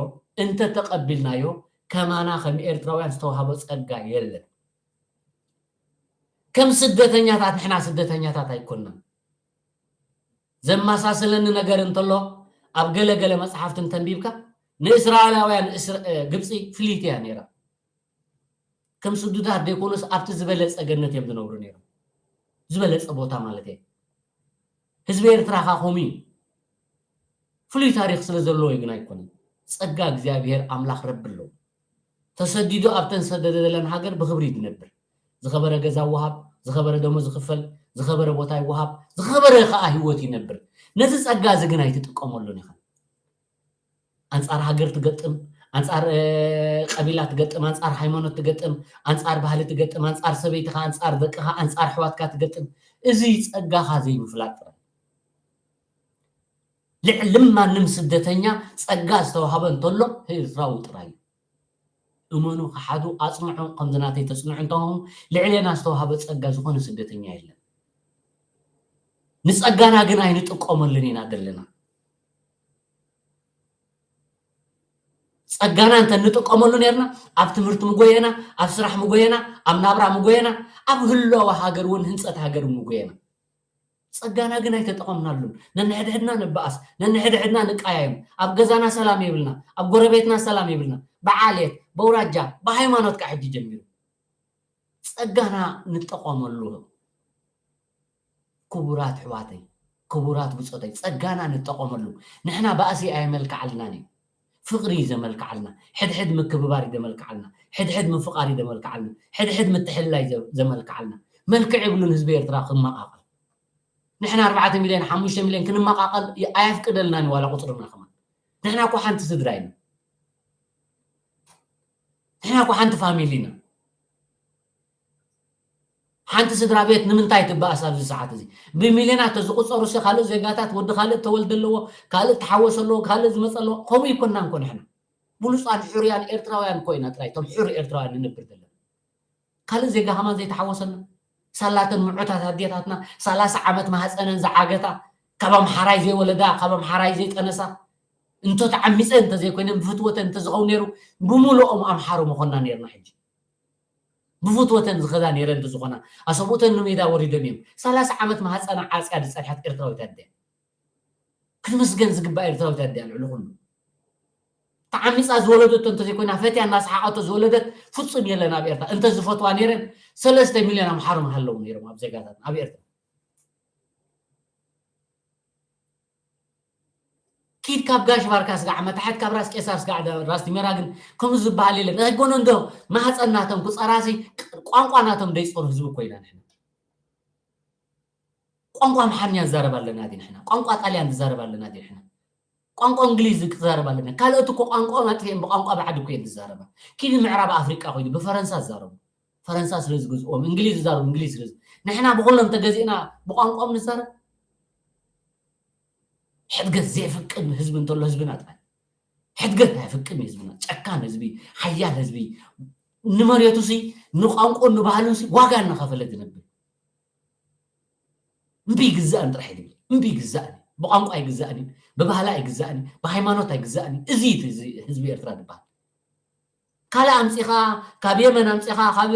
እንተ ተቐቢልናዮ፣ ከማና ከም ኤርትራውያን ዝተዋህቦ ጸጋ የለን። ከም ስደተኛታት ንሕና ስደተኛታት ኣይኮንናን። ዘመሳስለኒ ነገር እንተሎ፣ ኣብ ገለ ገለ መጽሓፍቲ እንተንቢብካ፣ ንእስራኤላውያን እስራ-፣ እ፣ ግብጺ ፍልይቲ እያ ነይራ። ከም ስዱዳት ዘይኮኑስ ኣብቲ ዝበለጸ ገነት እዮም ዝነብሩ ነይሮም። ዝበለጸ ቦታ ማለት እየ። ህዝቢ ኤርትራ ከኣ ከምኡ እዩ። ፍሉይ ታሪኽ ስለ ዘለዎ እዩ ግን ኣይኮነን። ጸጋ እግዚኣብሔር ኣምላኽ ረቢ ኣለዎ። ተሰዲዱ ኣብተን ዝሰደደ ዘለን ሃገር ብኽብሪ እዩ ዝነብር። ዝኸበረ ገዛ ይወሃብ፣ ዝኸበረ ደሞዝ ይኽፈል፣ ዝኸበረ ቦታ ይወሃብ፣ ዝኸበረ ከኣ ህይወት ይነብር። ነዚ ጸጋ እዚ ግን ኣይትጥቀመሉን ኢኻ። ኣንጻር ሃገር ትገጥም፣ ኣንጻር ቀቢላ ትገጥም፣ ኣንጻር ሃይማኖት ትገጥም፣ ኣንጻር ባህሊ ትገጥም፣ ኣንጻር ሰበይትኻ፣ ኣንጻር ደቅኻ፣ ኣንጻር ኣሕዋትካ ትገጥም። እዚ ጸጋኻ ዘይምፍላጥ ጥራይ። ልዕሊ ማንም ስደተኛ ጸጋ ዝተዋህበ እንተሎ ኤርትራዊ ጥራይ እዩ። እመኑ፣ ክሓዱ፣ ኣጽንዑ፣ ከምዚ ናተይ ተጽንዑ እንተኾኑ፣ ልዕሌና ዝተዋህበ ጸጋ ዝኾነ ስደተኛ የለን። ንጸጋና ግን ኣይንጥቀመሉን ኢና ዘለና። ጸጋና እንተ ንጥቀመሉ ነርና፣ ኣብ ትምህርቲ ምጎየና፣ ኣብ ስራሕ ምጎየና፣ ኣብ ናብራ ምጎየና፣ ኣብ ህላወ ሃገር እውን ህንጸት ሃገር ምጎየና። ጸጋና ግን ኣይተጠቐምናሉን። ነንሕድሕድና ንበኣስ፣ ነንሕድሕድና ንቀያየም። ኣብ ገዛና ሰላም የብልና፣ ኣብ ጎረቤትና ሰላም የብልና። ብዓሌት፣ በውራጃ፣ ብሃይማኖት ከዓ ሕጂ ጀሚሩ። ጸጋና ንጠቐመሉ። ክቡራት ኣሕዋተይ፣ ክቡራት ብጾተይ፣ ጸጋና ንጠቐመሉ። ንሕና ባእሲ ኣየመልክዓልናን እዩ። ፍቕሪ እዩ ዘመልክዓልና። ሕድሕድ ምክብባር እዩ ዘመልክዓልና። ሕድሕድ ምፍቓር እዩ ዘመልክዓልና። ሕድሕድ ምትሕልላይ ዘ-፣ ዘመልክዓልና። መልክዕ የብሉን ህዝቢ ኤርትራ ክመቓቐል። ንሕና ኣርባዕተ ሚልዮን፣ ሓሙሽተ ሚልዮን ክንመቓቐል ይ-፣ ኣየፍቅደልናን እዩ ዋላ ቁጽርና ከማን። ንሕና እኮ ሓንቲ ስድራ ኢና። ንሕና እኮ ሓንቲ ፋሚሊ ኢና። ሓንቲ ስድራ ቤት ንምንታይ ትበኣስ ኣብዚ ሰዓት እዚ? ብሚልዮናት ተዝቑጸሩ ሲ ካልእ ዜጋታት፣ ወዲ ካልእ ተወልደ ኣለዎ፣ ካልእ ተሓወሰ ኣለዎ፣ ካልእ ዝመጸ ኣለዎ። ከምኡ ይኮንና እንኮ ንሕና። ብሉጻን ሕሩያን ኤርትራውያን እኮ ኢና ጥራይ፣ እቶም ሕሩይ ኤርትራውያን ንነብር ዘለና። ካልእ ዜጋ ከማን ዘይተሓወሰና። ሳላተን ምዑታት ኣዴታትና፣ ሰላሳ ዓመት ማህፀነን ዝዓገታ፣ ካብ ኣምሓራይ ዘይወለዳ፣ ካብ ኣምሓራይ ዘይጠነሳ፣ እንተ ተዓሚፀን እንተዘይኮይነን፣ ብፍትወተን እንተዝኸውን ነይሩ፣ ብምሉኦም ኣምሓሩ ምኾንና ነይርና ሕጂ። ብፍትወተን ዝኸዳ ነይረን እንተዝኾና፣ ኣሰብኡተን ንሜዳ ወሪዶም እዮም። ሰላሳ ዓመት ማህፀና ዓፅያ ዝፀንሐት ኤርትራዊት ኣደ። ክትምስገን ዝግባእ ኤርትራዊት ኣደ እያ ልዕሊ ኩሉ። ተዓሚፃ ዝወለደቶ እንተዘይኮይና፣ ፈትያ እናሰሓቐቶ ዝወለደት ፍጹም የለን ኣብ ኤርትራ። እንተዝፈትዋ ነይረን፣ ሰለስተ ሚልዮን ኣምሓሩ ምሃለዉ ነይሮም ኣብ ዜጋታት ኣብ ኤርትራ። ኪድ ካብ ጋሽ ባርካ ስጋዕ መታሕት፣ ካብ ራስ ቄሳር ስጋዕ ዳ-፣ ራስ ቲሜራ ግን ከምኡ ዝበሃል የለን። ኣይኮነ እንዶ ማህፀን ናቶም ክፀራሲ ቋንቋ ናቶም ደይፀሩ ህዝቢ እኮ ኢና ንሕና። ቋንቋ ኣምሓርኛ ንዛረብ ኣለና ድዩ ንሕና? ቋንቋ ጣልያን ንዛረብ ኣለና ድዩ ንሕና? ቋንቋ እንግሊዝ ንዛረብ ኣለና። ካልኦት እኮ ቋንቋኦም ኣጥፊኦም ብቋንቋ ባዕዲ እኮ እዮም ዝዛረባ። ኪድ ምዕራብ ኣፍሪቃ ኮይኑ ብፈረንሳ ዝዛረቡ። ፈረንሳ ስለ ዝግዝኦም፣ እንግሊዝ ዝዛረቡ እንግሊዝ ስለ ዝ-፣ ንሕና ብኩሎም ተገዚእና ብቋንቋኦም ንዛረብ? ሕድገት ዘየፍቅድ ህዝቢ እንተሎ ህዝብና ጥራይ። ሕድገት ኣየፍቅድን ህዝብና። ጨካን ህዝቢ፣ ሓያል ህዝቢ፣ ንመሬቱ ሲ፣ ንቋንቋን ንባህሉን ሲ ዋጋ እናኸፈለ ዝነብር። እምቢ ይግዛእን ጥራሕ እዩ ዝብል። እምቢ ይግዛእን። ብቋንቋ ኣይግዛእን እዩ። ብባህሊ ኣይግዛእን እዩ። ብሃይማኖት ኣይግዛእን እዩ። እዚ እዩ እቲ ህዝቢ ኤርትራ ዝበሃል። ካልእ ኣምጺኻ፣ ካብ የመን ኣምጺኻ፣ ካብ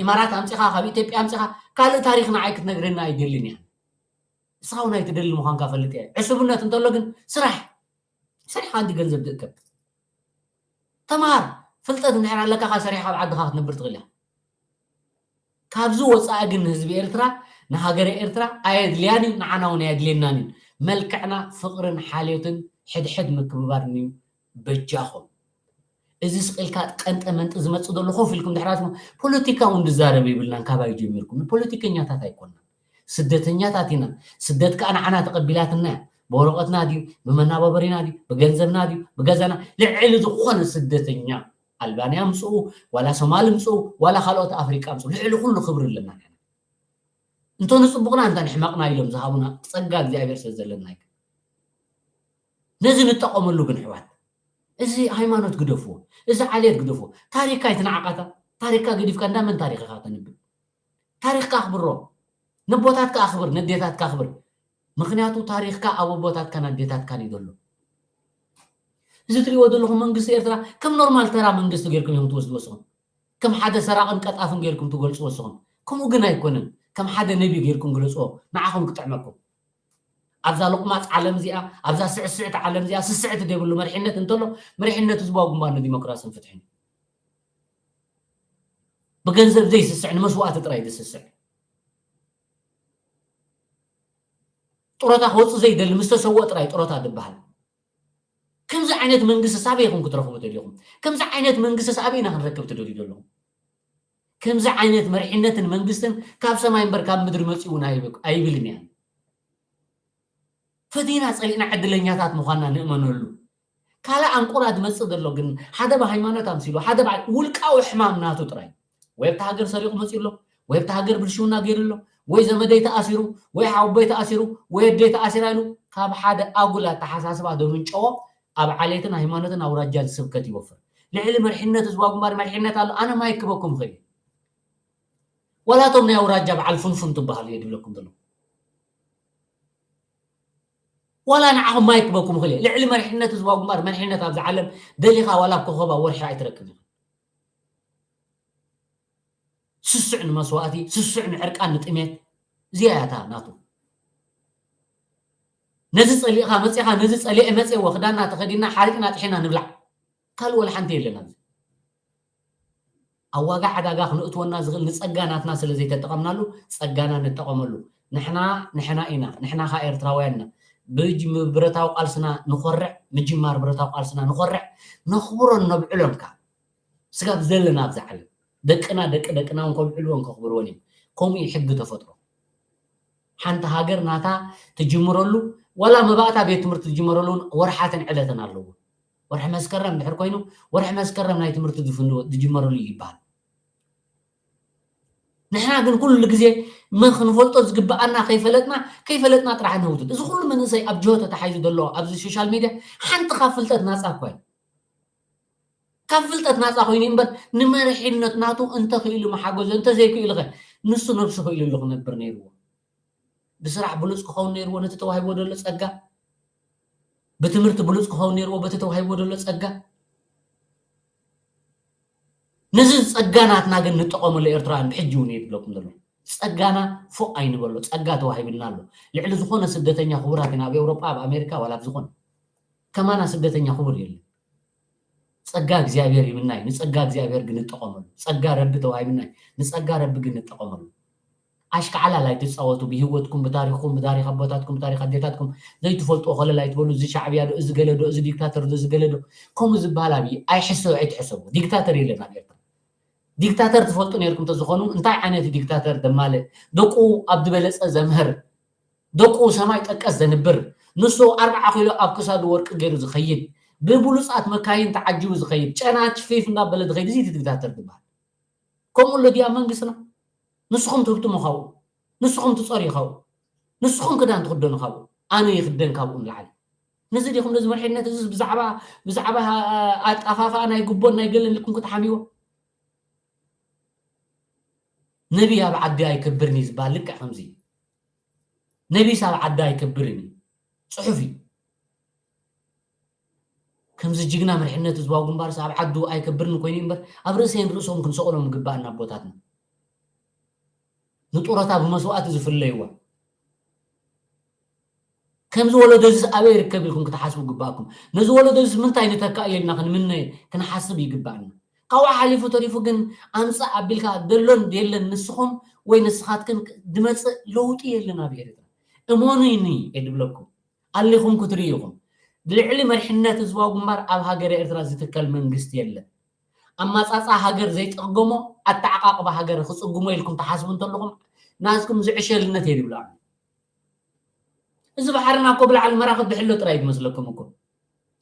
ኢማራት ኣምጺኻ፣ ካብ ኢትዮጵያ ኣምጺኻ፣ ካልእ ታሪኽ ንዓይ ክትነግረና ኣይደልን እያ። ንስኻ እውን ኣይትደልን ምዃንካ ፈልጥ እየ። ዕሱብነት እንተሎ ግን ስራሕ። ሰሪሕካ እንዲ ገንዘብ ትእከብ። ተምሃር። ፍልጠት እንድሕር ኣለካ፣ ካብ ሰሪሕካ ኣብ ዓድኻ ክትነብር ትኽእል ኢኻ። ካብዚ ወፃኢ ግን ንህዝቢ ኤርትራ፣ ንሃገረ ኤርትራ ኣየድልያን እዩ፣ ንዓና እውን ኣየድልየናን እዩ። መልክዕና ፍቕርን ሓልዮትን ሕድሕድ ምክብባርን እዩ። በጃኹም። እዚ ስቕ ኢልካ ቀንጠ መንጢ ዝመጽእ ዘሎ ኮፍ ኢልኩም ድሕራትኩም ፖለቲካ እውን ዝዛረብ የብልናን። ካባይ ጀሚርኩም ንፖለቲከኛታት ኣይኮንናን። ስደተኛታት ኢና። ስደት ከኣ ንዓና ተቐቢላትና እያ። ብወረቐትና ድዩ፣ ብመናባበሪና ድዩ፣ ብገንዘብና ድዩ፣ ብገዛና፣ ልዕሊ ዝኾነ ስደተኛ ኣልባንያ ምጽኡ፣ ዋላ ሶማል ምጽኡ፣ ዋላ ካልኦት ኣፍሪቃ ምጽኡ፣ ልዕሊ ኩሉ ክብሪ ኣለና ንሕና። እንተ ንጽቡቕና እንተ ንሕመቕና ኢሎም ዝሃቡና ጸጋ እግዚኣብሔር ስለ ዘለና እዩ። ነዚ ንጠቐመሉ ግን ኣሕዋት፣ እዚ ሃይማኖት ግደፍዎ፣ እዚ ዓሌት ግደፍዎ። ታሪኽካ ኣይትንዓቓታ። ታሪኽካ ገዲፍካ እንዳ መን ታሪኽ ኢኻ ተንብብ? ታሪኽካ ኣኽብሮ። ነቦታትካ ኣኽብር፣ ነዴታትካ ኣኽብር። ምኽንያቱ ታሪኽካ ኣብ ኣቦታትካን ኣዴታትካን እዩ ዘሎ። እዚ ትሪእዎ ዘለኹም መንግስቲ ኤርትራ ከም ኖርማል ተራ መንግስቲ ጌርኩም እዮም ትወስድዎ ንስኹም። ከም ሓደ ሰራቕን ቀጣፍን ጌርኩም ትገልጽዎ ንስኹም። ከምኡ ግን ኣይኮነን። ከም ሓደ ነቢ ጌርኩም ግለጽዎ፣ ንዓኹም ክጥዕመኩም። ኣብዛ ሎቕማጽ ዓለም እዚኣ፣ ኣብዛ ስዕስዕቲ ዓለም እዚኣ፣ ስስዕቲ ዘይብሉ መሪሕነት እንተሎ፣ መሪሕነት ህዝባዊ ግንባር ንዲሞክራስን ፍትሕን እዩ። ብገንዘብ ዘይስስዕ፣ ንመስዋእቲ ጥራይ ዝስስዕ። ጡረታ ክወጽእ ዘይደሊ፣ ምስ ተሰወ ጥራይ ጡረታ ዝበሃል። ከምዚ ዓይነት መንግስቲ ሳበይ ኢኹም ክትረኽቡ ደሊኹም? ከምዚ ዓይነት መንግስቲ ሳበይ ኢና ክንረክብ ትደልዩ ዘለኹም? ከምዚ ዓይነት መሪሕነትን መንግስትን ካብ ሰማይ እምበር ካብ ምድሪ መጺኡ እውን ኣይብ-፣ ኣይብልን እያ። ፈቲና ጸሊእና ዕድለኛታት ምዃንና ንእመነሉ። ካልእ ኣንቆራ ዝመጽእ ዘሎ ግን ሓደ ብሃይማኖት ኣምሲሉ፣ ሓደ ብዓ-፣ ውልቃዊ ሕማም ናቱ ጥራይ። ወይ ኣብታ ሃገር ሰሪቑ መጺኡ ኣሎ፣ ወይ ኣብታ ሃገር ብልሽውና ገይሩ ኣሎ፣ ወይ ዘመደይ ተኣሲሩ፣ ወይ ሓወቦይ ተኣሲሩ፣ ወይ ኣደይ ተኣሲራ ኢሉ ካብ ሓደ ኣጉል ኣተሓሳስባ ዘምንጨዎ ኣብ ዓሌትን ሃይማኖትን ኣውራጃን ስብከት ይወፍር። ልዕሊ መሪሕነት ህዝባዊ ግንባር መሪሕነት ኣሎ፣ ኣነ ማይክ ክበኩም ይኽእል እየ። ዋላ እቶም ናይ ኣውራጃ በዓል ፍንፉን ትበሃሉ እየ ዝብለኩም ዘሎ። ዋላ ንዓኹም ማይክ ክበኩም ይኽእል እየ። ልዕሊ መሪሕነት ህዝባዊ ግንባር መሪሕነት ኣብዚ ዓለም ደሊኻ ዋላ ኣብ ኮኸብ ኣብ ወርሒ ኣይትረክብ ኢኻ። ስሱዕ ንመስዋእቲ፣ ስሱዕ ንዕርቃን ንጥሜት፣ እዚኣ እያ እታ ናቱ። ነዚ ጸሊእኻ መጺኻ፣ ነዚ ጸሊኤ መጺኤዎ፣ ክዳንና ተኸዲንና፣ ሓሪቕና ጥሒና ንብላዕ። ካልእ ወላ ሓንቲ የለን ኣብዚ። ኣብ ዋጋ ዕዳጋ ክነእትወና ዝኽእል ንጸጋ ናትና ስለ ዘይተጠቐምናሉ፣ ጸጋና ንጠቐመሉ። ንሕና፣ ንሕና ኢና፣ ንሕና ኸኣ ኤርትራውያን ኢና። ብጅ-፣ ብረታዊ ቃልስና ንኾርዕ፣ ምጅማር ብረታዊ ቃልስና ንኾርዕ፣ ነኽብሮን ነብዕሎን ከኣ። ስጋብ ዘለና ኣብዛ ዓለም ደቅና፣ ደቂ ደቅና እውን ከብዕልዎን ከኽብርዎን እዮም። ከምኡ እዩ ሕጊ ተፈጥሮ። ሓንቲ ሃገር ናታ ትጅምረሉ፣ ዋላ መባእታ ቤት ትምህርቲ ትጅመረሉ እውን ወርሓትን ዕለትን ኣለዎ። ወርሒ መስከረም ድሕር ኮይኑ፣ ወርሒ መስከረም ናይ ትምህርቲ ዝፍን-፣ ዝጅመረሉ እዩ ይበሃል። ንሕና ግን ኩሉ ግዜ መ-፣ ክንፈልጦ ዝግብኣና ከይፈለጥና፣ ከይፈለጥና ጥራሕ ንህውትት። እዚ ኩሉ መንእሰይ ኣብ ጅሆ ተታሒዙ ዘሎ ኣብዚ ሶሻል ሚድያ ሓንቲ ካብ ፍልጠት ናጻ እኳ እዩ። ካብ ፍልጠት ናጻ ኮይኑ እምበር ንመሪሕነት ናቱ እንተኽኢሉ መሓገዞ፣ እንተዘይክኢሉ ኸ ንሱ ነብሱ ክኢሉሉ ክነብር ነይርዎ። ብስራሕ ብሉጽ ክኸውን ነይርዎ ነቲ ተዋሂብዎ ዘሎ ጸጋ። ብትምህርቲ ብሉጽ ክኸውን ነይርዎ በቲ ተዋሂብዎ ዘሎ ጸጋ። ነዚ ጸጋ ናትና ግን ንጠቐመሉ ኤርትራውያን ብሕጂ እውን እየ ዝብለኩም ዘሎ። ጸጋና ፎእ ኣይንበሎ፣ ጸጋ ተዋሂብና ኣሎ። ልዕሊ ዝኾነ ስደተኛ ክቡራት ኢና፣ ኣብ ኤውሮጳ፣ ኣብ ኣሜሪካ፣ ዋላ ኣብ ዝኾነ። ከማና ስደተኛ ክቡር የለን። ጸጋ እግዚኣብሔር ይብናይ፣ ንጸጋ እግዚኣብሔር ግን ንጠቐመሉ። ጸጋ ረቢ ተዋሂብናይ፣ ንጸጋ ረቢ ግን ንጠቐመሉ። ኣሽካዕላል ኣይትጻወቱ፣ ብህይወትኩም፣ ብታሪኽኩም፣ ብታሪኽ ኣቦታትኩም፣ ብታሪኽ ኣዴታትኩም ዘይትፈልጥዎ ኮለል ኣይትበሉ። እዚ ሻዕብያ ዶ፣ እዚ ገለ ዶ፣ እዚ ዲክታተር ዶ፣ እዚ ገለ ዶ፣ ከምኡ ዝበሃል ኣብይ ኣይሕሰ-፣ ኣይትሕሰቡ። ዲክታተር የለን ኣብ ኤርትራ። ዲክታተር ትፈልጡ ነይርኩም ተዝኾኑ፣ እንታይ ዓይነት ዲክታተር ደማልእ? ደቁ ኣብ ዝበለጸ ዘምህር፣ ደቁ ሰማይ ጠቀስ ዘንብር፣ ንሱ ኣርብዓ ኪሎ ኣብ ክሳዱ ወርቂ ገይሩ ዝኸይድ፣ ብብሉጻት መካይን ተዓጂቡ ዝኸይድ፣ ጨና ችፊፍ እንዳበለ ዝኸይድ፣ እዚ ዲክታተር ዝበሃል። ከምኡ ኣሎ ድዩ ኣብ መንግስትና? ንስኹም ትህብትሙ ካብኡ፣ ንስኹም ትጸርዩ ካብኡ፣ ንስኹም ክዳን ትኽደኑ ካብኡ፣ ኣነ ይኽደን ካብኡ ንላዕሊ። ነዚ ዲኹም ነዚ መሪሕነት እዚ ብዛዕባ፣ ብዛዕባ ኣጣፋፍኣ ናይ ጉቦን ናይ ገለን ኢልኩም ክትሓምይዎ? ነቢይ ኣብ ዓዲ ኣይከብርን እዩ ዝበሃል ልክዕ ከምዚ እዩ። ነቢይስ ኣብ ዓዲ ኣይከብርን እዩ። ጽሑፍ እዩ። ከምዚ ጅግና መሪሕነት ህዝባዊ ግንባርስ ኣብ ዓዱ ኣይከብርን ኮይኑ እምበር፣ ኣብ ርእሰይን ርእሶም ክንሰቕሎም ይግባኣና ኣቦታትና። ንጡረታ ብመስዋእቲ ዝፍለይዋ። ከምዚ ወለዶ እዚስ ኣበይ ይርከብ ኢልኩም ክትሓስቡ ይግባኣኩም። ነዚ ወለዶ እዚስ ምንታይ ንተካእዮ ኢልና ክንምነ፣ ክንሓስብ ይግባኣና። ካብኡ ሓሊፉ ተሪፉ ግን ኣምጻእ ኣቢልካ ደሎን የለን ንስኹም ወይ ንስኻትክን ድመጽእ ለውጢ የለን ኣብ ኤርትራ። እመኑኒ እየ ድብለኩም። ኣሊኹም ክትርእዩ ኢኹም። ልዕሊ መሪሕነት ህዝባዊ ግንባር ኣብ ሃገረ ኤርትራ ዝትከል መንግስቲ የለን። ኣማጻጽኣ ሃገር ዘይጸገሞ ኣተዓቃቅባ ሃገር ክጽግሞ ኢልኩም ትሓስቡ እንተለኹም ናትኩም ዝዕሸልነት እየ ድብሎ ኣነ። እዚ ባሕርና እኮ ብላዕሊ መራኽብ ድሕሎ ጥራይ እዩ ዝመስለኩም እኮ።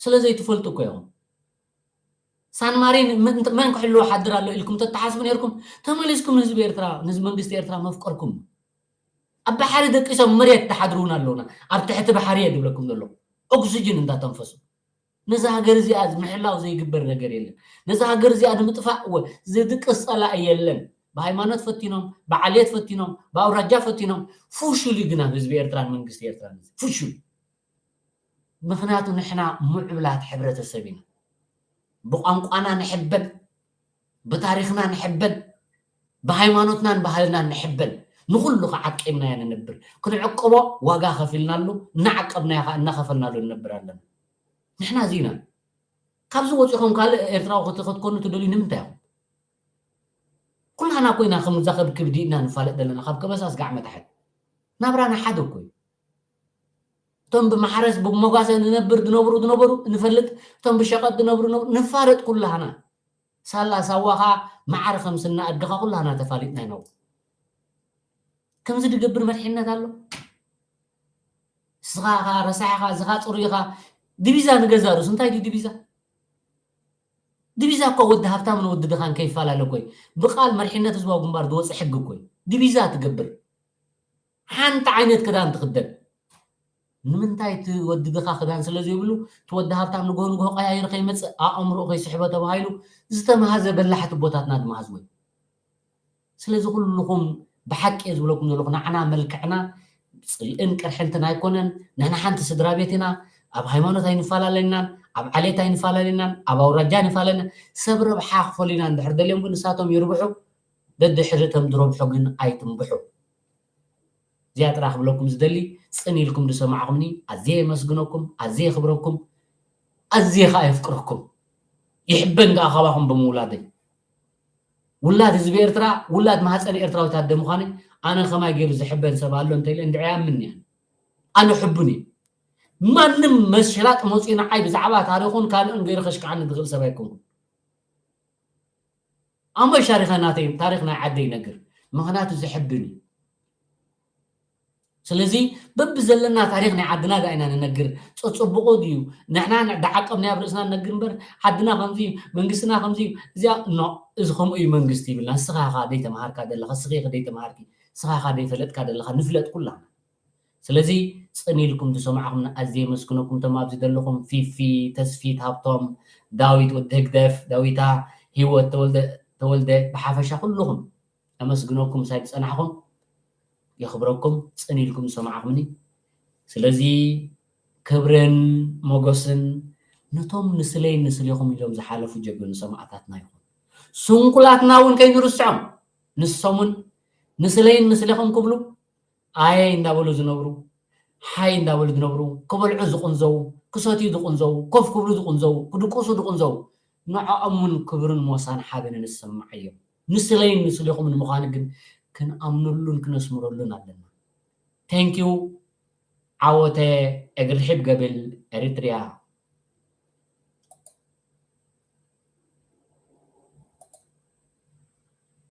ስለ ዘይትፈልጡ እኮ ኢኹም። ሳን ማሪን መን፣ መን ክሕልዎ ሓድር ኣሎ ኢልኩም ተተሓስቡ ነይርኩም፣ ተመሊስኩም ንህዝቢ ኤርትራ፣ ንህዝቢ መንግስቲ ኤርትራ መፍቀርኩም። ኣብ ባሕሪ ደቂሶም መሬት ተሓድሩና ኣለውና። ኣብ ትሕቲ ባሕሪ እየ ዝብለኩም ዘለኹ። ኦክስጅን እንዳተንፈሱ። ነዛ ሃገር እዚኣ ምሕላው ዘይግበር ነገር የለን። ነዛ ሃገር እዚኣ ንምጥፋእ ወ-፣ ዝድቅስ ጸላኢ የለን። ብሃይማኖት ፈቲኖም፣ ብዓሌት ፈቲኖም፣ ብኣውራጃ ፈቲኖም፣ ፍሹል እዩ ግና ህዝቢ ኤርትራን መንግስቲ ኤርትራን እዚ። ፍሹል። ምኽንያቱ ንሕና ምዕቡላት ሕብረተሰብ ኢና። ብቋንቋና ንሕበን፣ ብታሪኽና ንሕበን፣ ብሃይማኖትናን ባህልናን ንሕበን። ንኹሉ ከዓ ዓቂብና ኢና ንነብር። ክንዕቅቦ ዋጋ ከፊልናሉ፣ እናዓቀብናዮ ከዓ እናኸፈልናሉ ንነብር ኣለና። ንሕና እዚ ኢና። ካብዚ ወፂኹም ካልእ ኤርትራዊ ክት-፣ ክትኮኑ ትደልዩ ንምንታይ ኢኹም? ኩላህና እኮ ኢና ከም እዛ ከብክብ ዲድና ንፋለጥ ዘለና፣ ካብ ከበሳ ስጋዕ መታሕት። ናብራና ሓደ እኮ እዩ። እቶም ብማሕረስ ብመጓሰ ንነብር ዝነብሩ ዝነበሩ ንፈልጥ፣ እቶም ብሸቐጥ ዝነብሩ ዝነበሩ ንፋለጥ ኩላህና። ሳላ ሳዋ ኸኣ ማዕረ ከም ስና ኣድግኻ ኩላህና ተፋሊጥና ኢና። ከምዚ ዝገብር መሪሕነት ኣሎ? ንስኻ ኢኻ ረሳሕ ኢኻ፣ ንስኻ ጽሩይ ኢኻ፣ ድቪዛ ንገዛ ርእሱ እንታይ ድዩ ድቪዛ? ድቪዛ እኮ ወዲ ሃብታምን ወዲ ድኻን ከይፈላለ እኮ እዩ። ብቃል መሪሕነት ህዝባዊ ግንባር ዝወፀ ሕጊ እኮ እዩ። ድቪዛ ትገብር ሓንቲ ዓይነት ክዳን ትኽደን። ንምንታይ እቲ ወዲ ድኻ ክዳን ስለ ዘይብሉ እቲ ወዲ ሃብታም ንግሆ ንግሆ ቀያይሩ ከይመፅእ ኣእምሮኡ ከይስሕቦ ተባሂሉ ዝተመሃዘ በላሕቲ ቦታትና ድመሃዝዎ እዩ። ስለዚ ኩልኹም ብሓቂ እየ ዝብለኩም ዘለኹ፣ ንዓና መልክዕና ፅልእን ቅርሕንትን ኣይኮነን። ንሕና ሓንቲ ስድራ ቤት ኢና። ኣብ ሃይማኖት ኣይንፈላለናን፣ ኣብ ዓሌት ኣይንፈላለናን፣ ኣብ ኣውራጃ ኣይንፈላለናን። ሰብ ረብሓ ክፈሉ ኢና እንድሕር ደልዮም ግን ንሳቶም ይርብሑ፣ ደድሕሪ እቶም ዝረብሑ ግን ኣይትንብሑ። እዚኣ ጥራሕ ክብለኩም ዝደሊ፣ ፅን ኢልኩም ዝሰማዕኹምኒ ኣዝየ የመስግነኩም፣ ኣዝየ የኽብረኩም፣ ኣዝየ ከዓ የፍቅረኩም። ይሕበን ከዓ ካባኹም ብምውላደይ። ውላድ ህዝቢ ኤርትራ፣ ውላድ ማህፀን ኤርትራዊት ኣደ ምዃነይ ኣነ ከማይ ገይሩ ዝሕበን ሰብ ኣሎ እንተኢለ እንድዒ ኣምን እየ። ኣነ ሕቡን እየ። ማንም መሽራጥ መፂኡ ንዓይ ብዛዕባ ታሪኹን ካልእን ገይሩ ከሽክዓኒ ዝኽእል ሰብ ኣይኮንኩን። ኣሞ ሻሪኸ ናተይ ታሪኽ ናይ ዓደይ ይነግር፣ ምኽንያቱ ዝሕብን እዩ። ስለዚ በብዘለና ታሪኽ ናይ ዓድና ዳ ኢና ንነግር። ፀፅቡቑ ድዩ ንሕና ዳዓቀብናዮ ኣብ ርእስና ንነግር እምበር ዓድና ከምዚ እዩ፣ መንግስትና ከምዚ እዩ፣ እዚኣ ኖ፣ እዚ ከምኡ እዩ መንግስቲ ይብልና። ንስኻ ኢኻ ደይተምሃርካ ዘለኻ፣ ንስኺ ኢኺ ደይተምሃርኪ፣ ንስኻ ኢኻ ደይፈለጥካ ዘለኻ፣ ንፍለጥ ኩላና። ስለዚ ፅን ኢልኩም ዝሰማዕኹምና ኣዝየ የመስግነኩም። እቶም ኣብዚ ዘለኹም ፊፊ፣ ተስፊት፣ ሃብቶም፣ ዳዊት ወዲ ህግደፍ፣ ዳዊታ፣ ሂወት ተወልደ፣ ተወልደ፣ ብሓፈሻ ኩልኹም ኣመስግነኩም ምሳይ ዝፀናሕኹም፣ የኽብረኩም። ፅን ኢልኩም ዝሰማዕኹምኒ። ስለዚ ክብርን ሞገስን ነቶም ንስለይ ንስሌኹም ኢሎም ዝሓለፉ ጀግኑ ሰማእታትና ይኹን። ስንኩላትና እውን ከይንርስዖም። ንሶም እውን ንስለይን ንስሌኹም ክብሉ ኣየ እንዳበሉ ዝነብሩ፣ ሓይ እንዳበሉ ዝነብሩ፣ ክበልዑ ዝቕንዘዉ፣ ክሰትዩ ዝቕንዘዉ፣ ኮፍ ክብሉ ዝቕንዘዉ፣ ክድቅሱ ዝቕንዘዉ፣ ንዕኦም እውን ክብርን ሞሳን ሓበንን ይሰማዓዮም። ንስለይን ንስሌኹምን ምዃኑ ግን ክንኣምነሉን ክነስምረሉን ኣለና። Thank you። ዓወተ እግሪ ርሒብ ገብል ኤሪትሪያ።